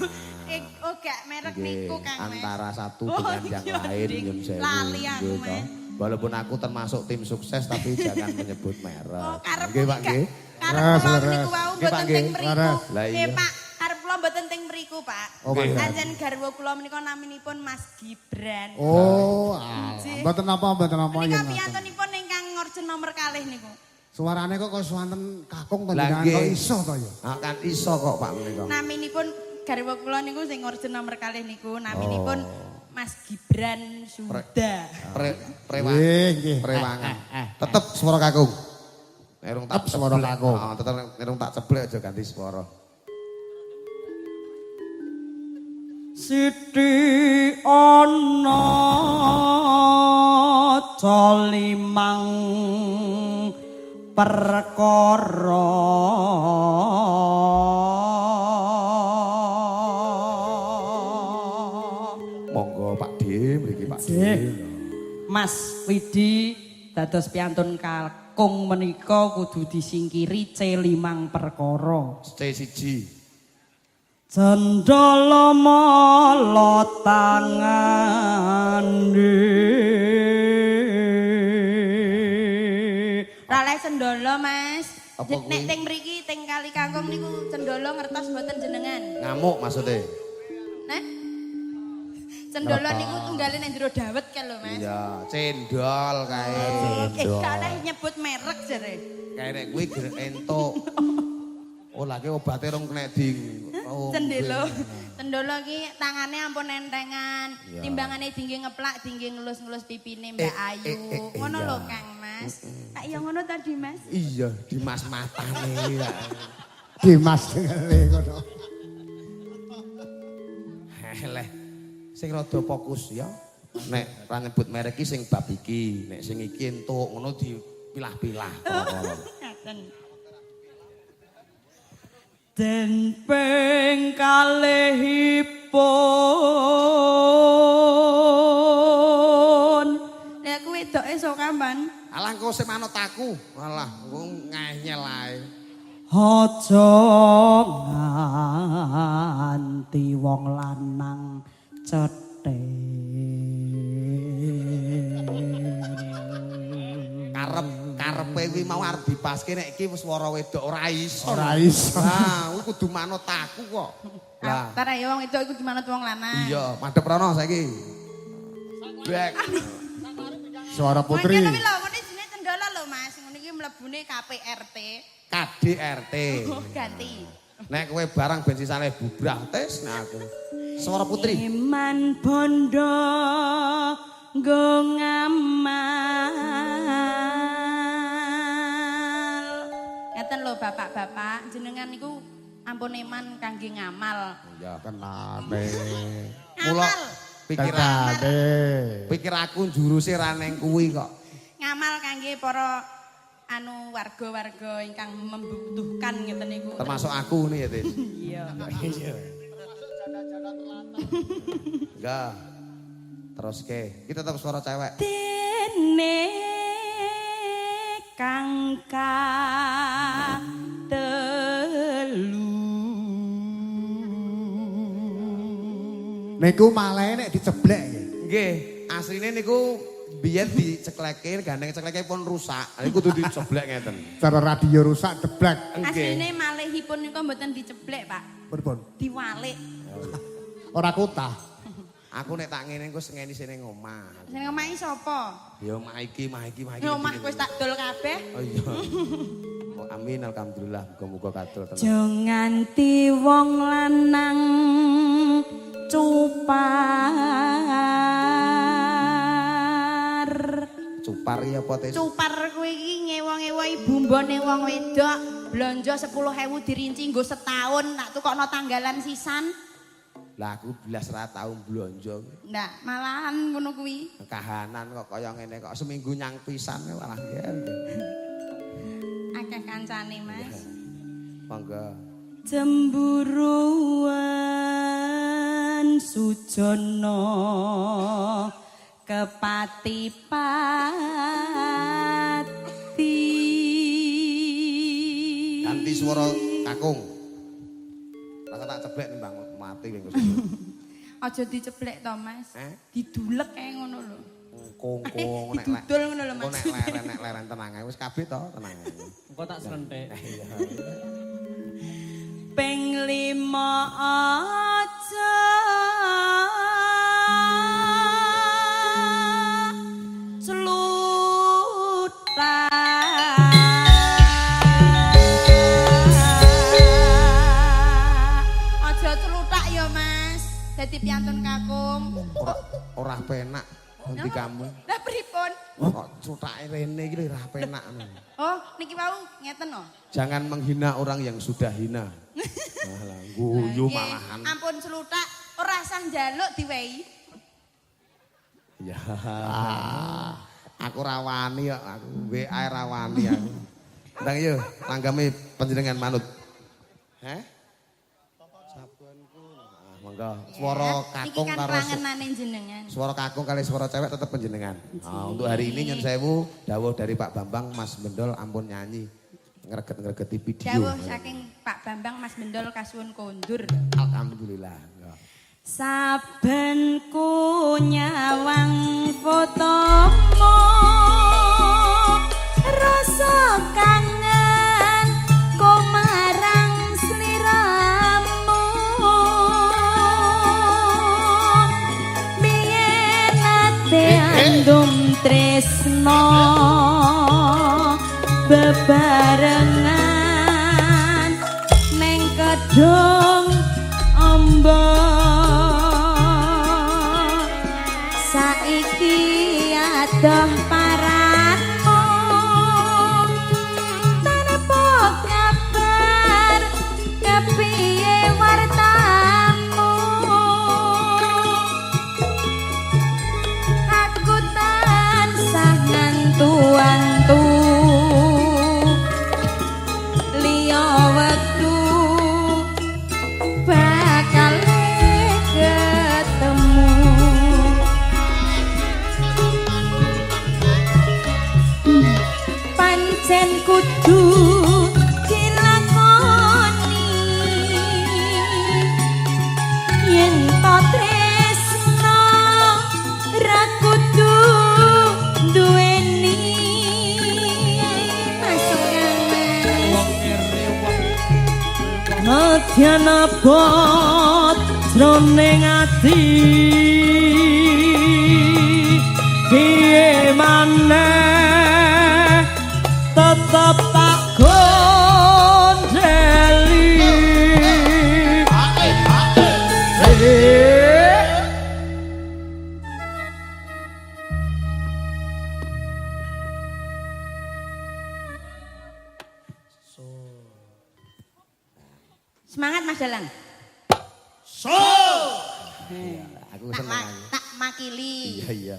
oh gak merek Nggih, niku Kang Mas. antara satu Oh, dengan yang iya, lain Dik. nyun sewu. Lali aku, Nggih, Mas. toh. Walaupun aku termasuk tim sukses tapi jangan menyebut merek. Oh, karep Nggih, Pak nggih. Karep Leres, kula leres. niku wau Nggih, Pak, mboten nggih. teng mriku. Leres. Lah, iya. Pak, karep kula mboten teng mriku, Pak. Oh, mangga. Anjen garwa kula menika naminipun Mas Gibran. Oh, alah. Nggih. Mboten napa, mboten napa Menika yen ngoten. piyantunipun ingkang ngorjen nomor kalih niku. Suarane kok kok swanten kakung Lah, panjenengan nggih. kok iso to ya. Ah, kan iso kok Pak menika. Naminipun garwa kula niku sing ngorjen nomor kalih niku naminipun Mas Gibran Suda. Prewangan. Nggih, nggih. Prewangan. Tetep swara kakung. Nek rung tak Tetep swara ceblek. kakung. Heeh, tetep nek rung tak ceblek aja ganti swara. Siti ana colimang perkara Monggo Pak D mriki Pak D. Nggih. Mas Widi dados piantun kakung menika kudu disingkiri C limang perkara. C1. Cendala mala tangane. Ora leh cendala, Mas. Apa kuwi? Nek teng mriki teng Kali Kangkung niku cendala ngertos mboten jenengan? Ngamuk maksudnya. Nah. Cendala niku tunggale ning jero dawet kan lho, Mas. Iya, cendol kae. Gak oleh nyebut merek jere. Kae nek kuwi ger entuk. Oh, lagi obate rong kena di oh, Cendelo. Cendolo iki tangane ampun entengan. Iya. Timbangane dingge ngeplak, dingge ngelus-ngelus pipine Mbak Ayu. Ngono iya. lho, Kang Mas. Tak ya ngono tadi, Mas. Iya, Dimas matane ya. Dimas ngene ngono. Heleh. Sing rada fokus ya. Nek ra nyebut merek iki sing bab iki, nek sing iki entuk ngono dipilah-pilah perkara. Ngaten. Den ping kalihipun Lah aku wedoke sok kapan? Alah engko sing manut aku. Alah, engko nganyel ae. Aja nganti wong lanang cethek. Karepe kuwi mau arep dipaske nek iki wis swara wedok ora iso. Ora iso. Lah, kuwi kudu manut aku kok. Lah, Ntar ayo wong wedok iku dimanut wong lanang. iya, madhep rono saiki. Bek. Suara putri. Mangke tapi lho, ngene jenenge cendala lho, Mas. Ngene iki mlebune KPRT. KDRT. Oh, ganti. Nek kowe barang ben sisane bubrah tes nah aku. Suara putri. Iman bondo nggo ngamal. Ngeten lho bapak-bapak, jenengan niku ampun eman kangge ngamal. Iya. Tenane. Mula Ngamal. pikir Tenane. pikir aku juruse ra neng kuwi kok. Ngamal kangge para anu warga-warga ingkang membutuhkan ngeten niku. Termasuk aku nih ya, Tis. Iya. Enggak. Terus ke, kita tetap suara cewek. Dene kang telu. Niku malehe nek diceblek nggih. Nggih, asline niku biyen dicekleke, gandeng cekleke pun rusak. Niku kudu diceblek ngeten. Cara radio rusak deblek. Nggih. Asline malihipun niku mboten diceblek, Pak. Pripun? Diwalik. Ora kutah. Aku nek tak ngene engko sengeni sene ngomah. Sing omahe sapa? Ya omah iki, omah iki, omah iki. Omah wis tak dol kabeh. Oh iya. Oh, amin alhamdulillah muga-muga kadol tenan. Aja nganti wong lanang cupar. Cupar ya apa Tis? Cupar kuwi iki ngewa-ngewa bumbone wong wedok, blonjo 10.000 dirinci nggo setahun, tak tukokno tanggalan sisan. Lah aku blas ra tau blonjo. Ndak, malahan ngono kuwi. Kahanan kok kaya ngene kok seminggu nyang pisan malah nggih. Akeh kancane, Mas. Monggo. Cemburuan sujono kepati-pati. Ganti swara kakung. Rasa tak ceblek nimbang mati kowe. Aja diceblek to, Mas. Eh? Didulek kae ngono lho. Kongkong nek Didudul ngono lho, Mas. Nek leren nek leren tenang ae wis kabeh to, tenang ae. Engko tak slentik. Iya. Ping 5 aja clutak. Aja clutak ya, Mas. Dadi piantun kakung. Ora penak ngendikamu. Lah pripun? Kok clutake rene iki lho ora penak. Oh, niki wau ngeten no. Jangan menghina orang yang sudah hina. Alah, guyu malahan. Ampun clutak, ora usah njaluk diwehi. Ya. Aku ra wani kok, aku WA ra wani aku. Ndang yo, langgame panjenengan manut. Heh? Sabunku. Ah, monggo. Swara kakung Iki kan karo klangenane jenengan. Suara kakung kali suara cewek tetep panjenengan. Nah, untuk hari ini nyun sewu dawuh dari Pak Bambang Mas Bendol ampun nyanyi ngreget-ngregeti video. Dawuh saking Pak Bambang Mas Bendol kasuwun kondur. Alhamdulillah. Saben ku nyawang fotomu rasa kangen ku marang sliramu. Biyen ate andum tresno bebarengan neng kedung amba. Saiki adoh paratmu tanpa kabar kepiye wartamu. Aku tansah ngantu-antu liya wektu bakal ketemu. Pancen kudu dilakoni yen to tresno ra kudu duweni. Masuk Mas. Nadyan abot jroning ati piye maneh tetep tak gondeli. Semangat Mas Dalang. Aku seneng aku. Tak makili. Iya iya.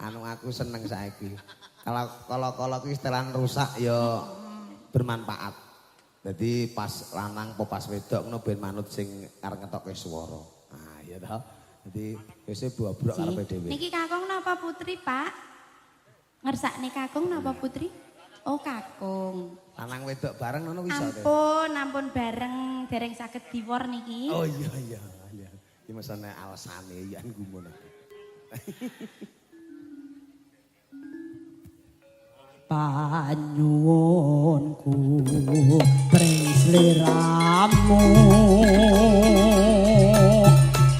Anu aku seneng saiki. Kalau kalau kuwi setelan rusak ya bermanfaat. Jadi pas lanang apa pas wedok ngono ben manut sing arep ngetokke swara. Ah iya toh. Jadi wis bobrok karepe dhewe. Niki kakung napa putri, Pak? Ngersakne kakung napa putri? Oh, kakung. Lanang wedok bareng ngono wis iso. Ampun, ampun bareng dereng saged diwor niki. Oh iya iya iya. Iki mesane alasane yen gumun. Panyuwunku pring sliramu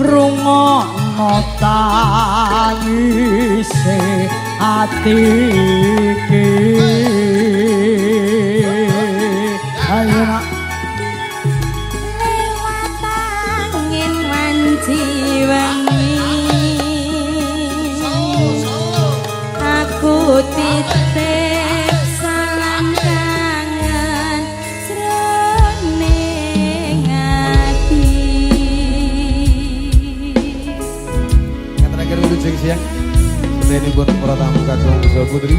rungokno tangise ati iki. Ayo nak. Lewat angin wanci wengi aku titip salam kangen jroning ati. Putri,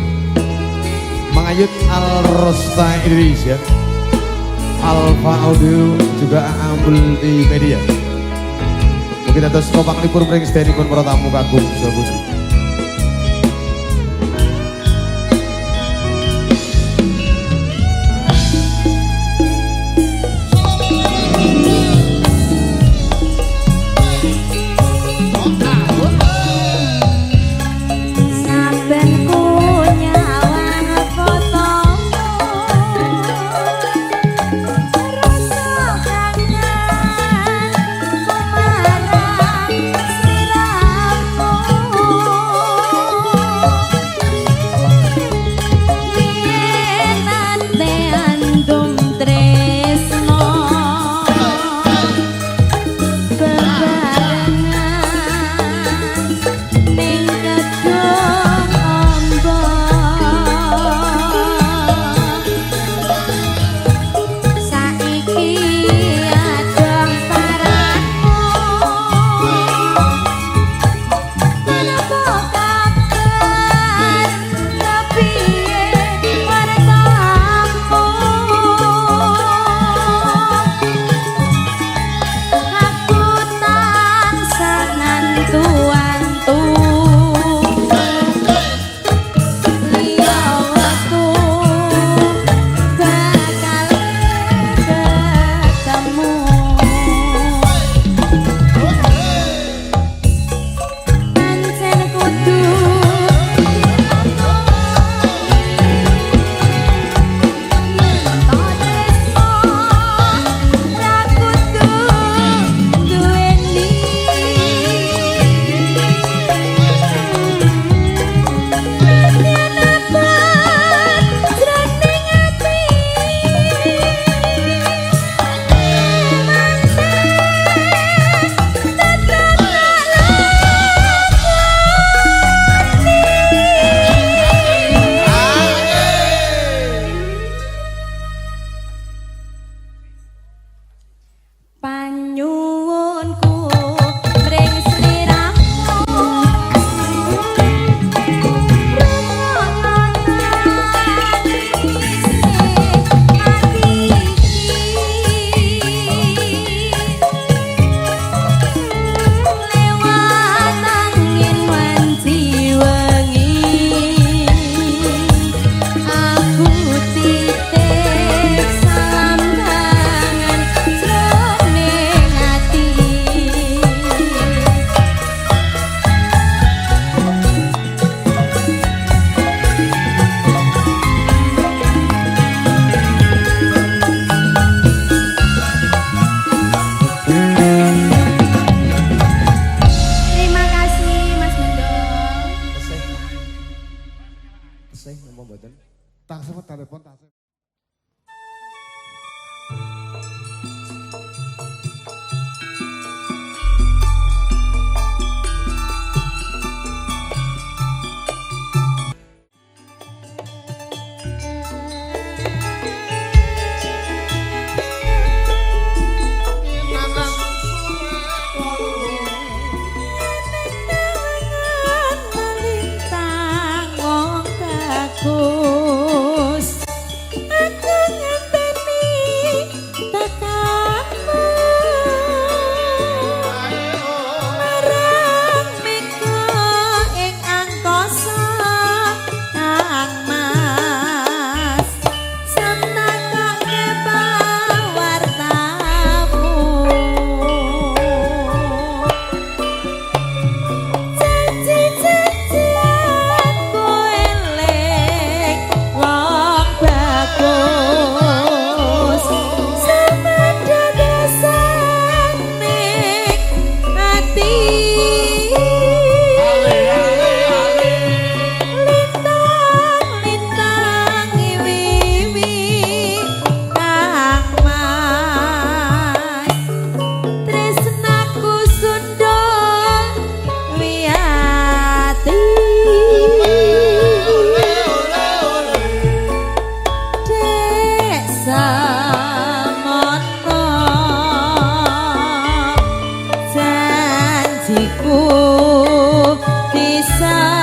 Mangayut Al Rosta Indonesia, Alfa Audio juga AA Multimedia. Mungkin atas kopang libur mring sedayanipun para tamu kagum saha. Saben ku nyawang fotomu, rasa kangen ku marang sliramu. Yen nate andum tresno bebarengan ning kedung amba, saiki adoh paranmu, menapa kabar kepiye wartamu? Aku tansah ngantu-antu liya wektu bakal ketemu. Pancen kudu dilakoni, tresno ra kudu duweni. Yen abot jroning ati, emane tetep tak lakoni. Panyuwunku mring sliramu, rungokno tangise ati iki. Lewat angin wanci wengi, aku titip salam tangan jroning ati. Terima kasih Mas Mendong. Tesih. Tesih napa mboten? Taksih telepon taksih. Melintang wong bagus, aku ngenteni tekamu marang mika ing angkasa. Kang Mas, sentakake pawartamu. Janji-janjianku eling wong bagus, samedadasan ning ati. Lintang-lintang wiwi Kang Mas, tresnaku sundul wiyati. Dek samono janjiku disaksen.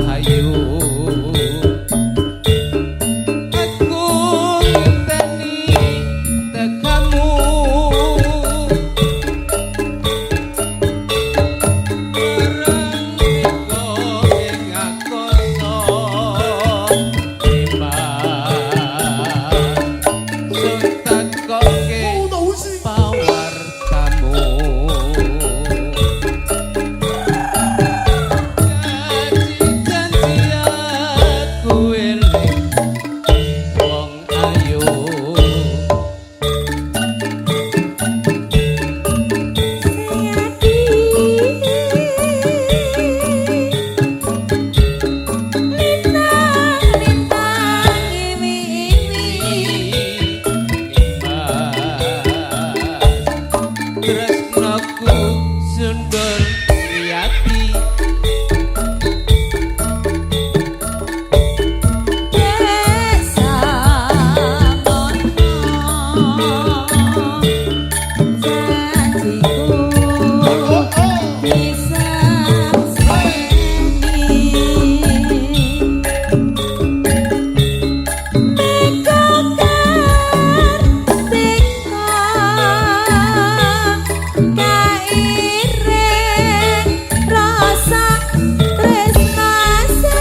ayu. Aku ngenteni tekamu, marang mega ing akasa timbang sun takoke pawartamu. Janji aku eling wong ayu. Lintang lintang iwi-iwi, Tresnoku sundul riyati, desa mono janjiku disakseni. Mega kartika kairing rasa tresnase.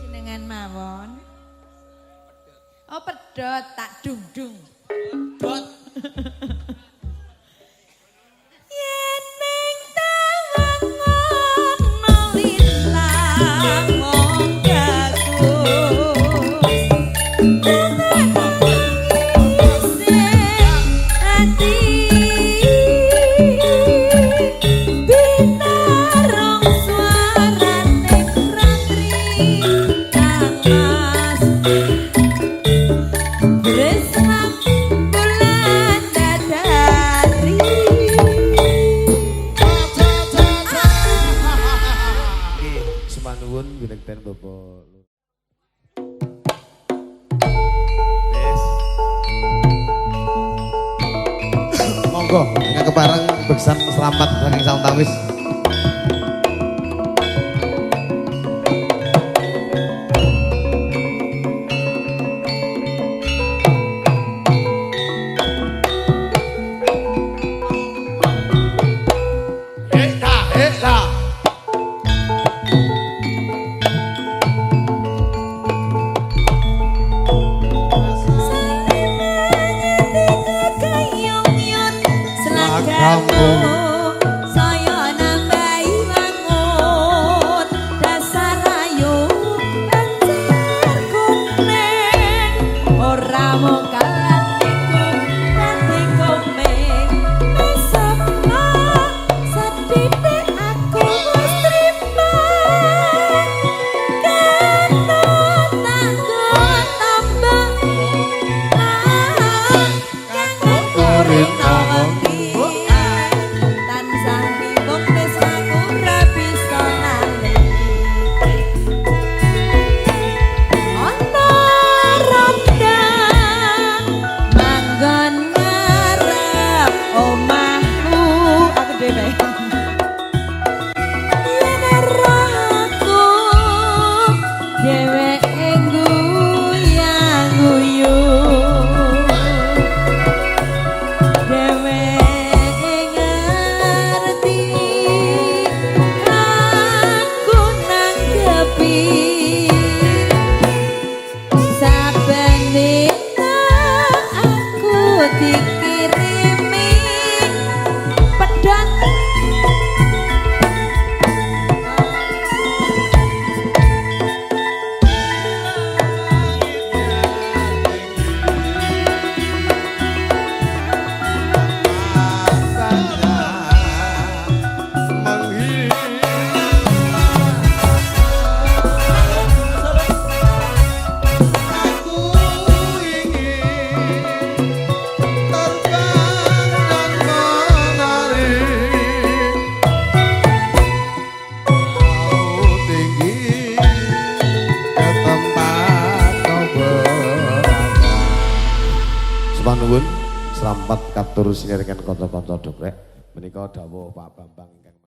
Jenengan mawon. Oh pedot tak dung-dung. Yen ning tawang ana lintang mung kakus, isih ati binarung suarane ratri kang mas. Tresna bulan dadari. Semanuwun winekten Bapak. Monggo ingkang kepareng beksan selamat saking Sawetawis. Hekta, hekta. Selagamu saya nambahi wangun, dasar ayu pancer kuning, ora mung kalatiku dadi komeng mesema sethithik aku wis trima kena tak tambah kangen wengi tansah bingung tresnaku ra bisa lali. Ana ronda manggon ngarep omahku, aku dhewe yen ora aku dheweke guyu-guyu, dheweke ngerti aku nanggepi. Saben dina aku dikirimi pedhot. Semanuwun selamat katur sinarengan kanca-kanca dogrek. Menika dawuh Pak Bambang ingkang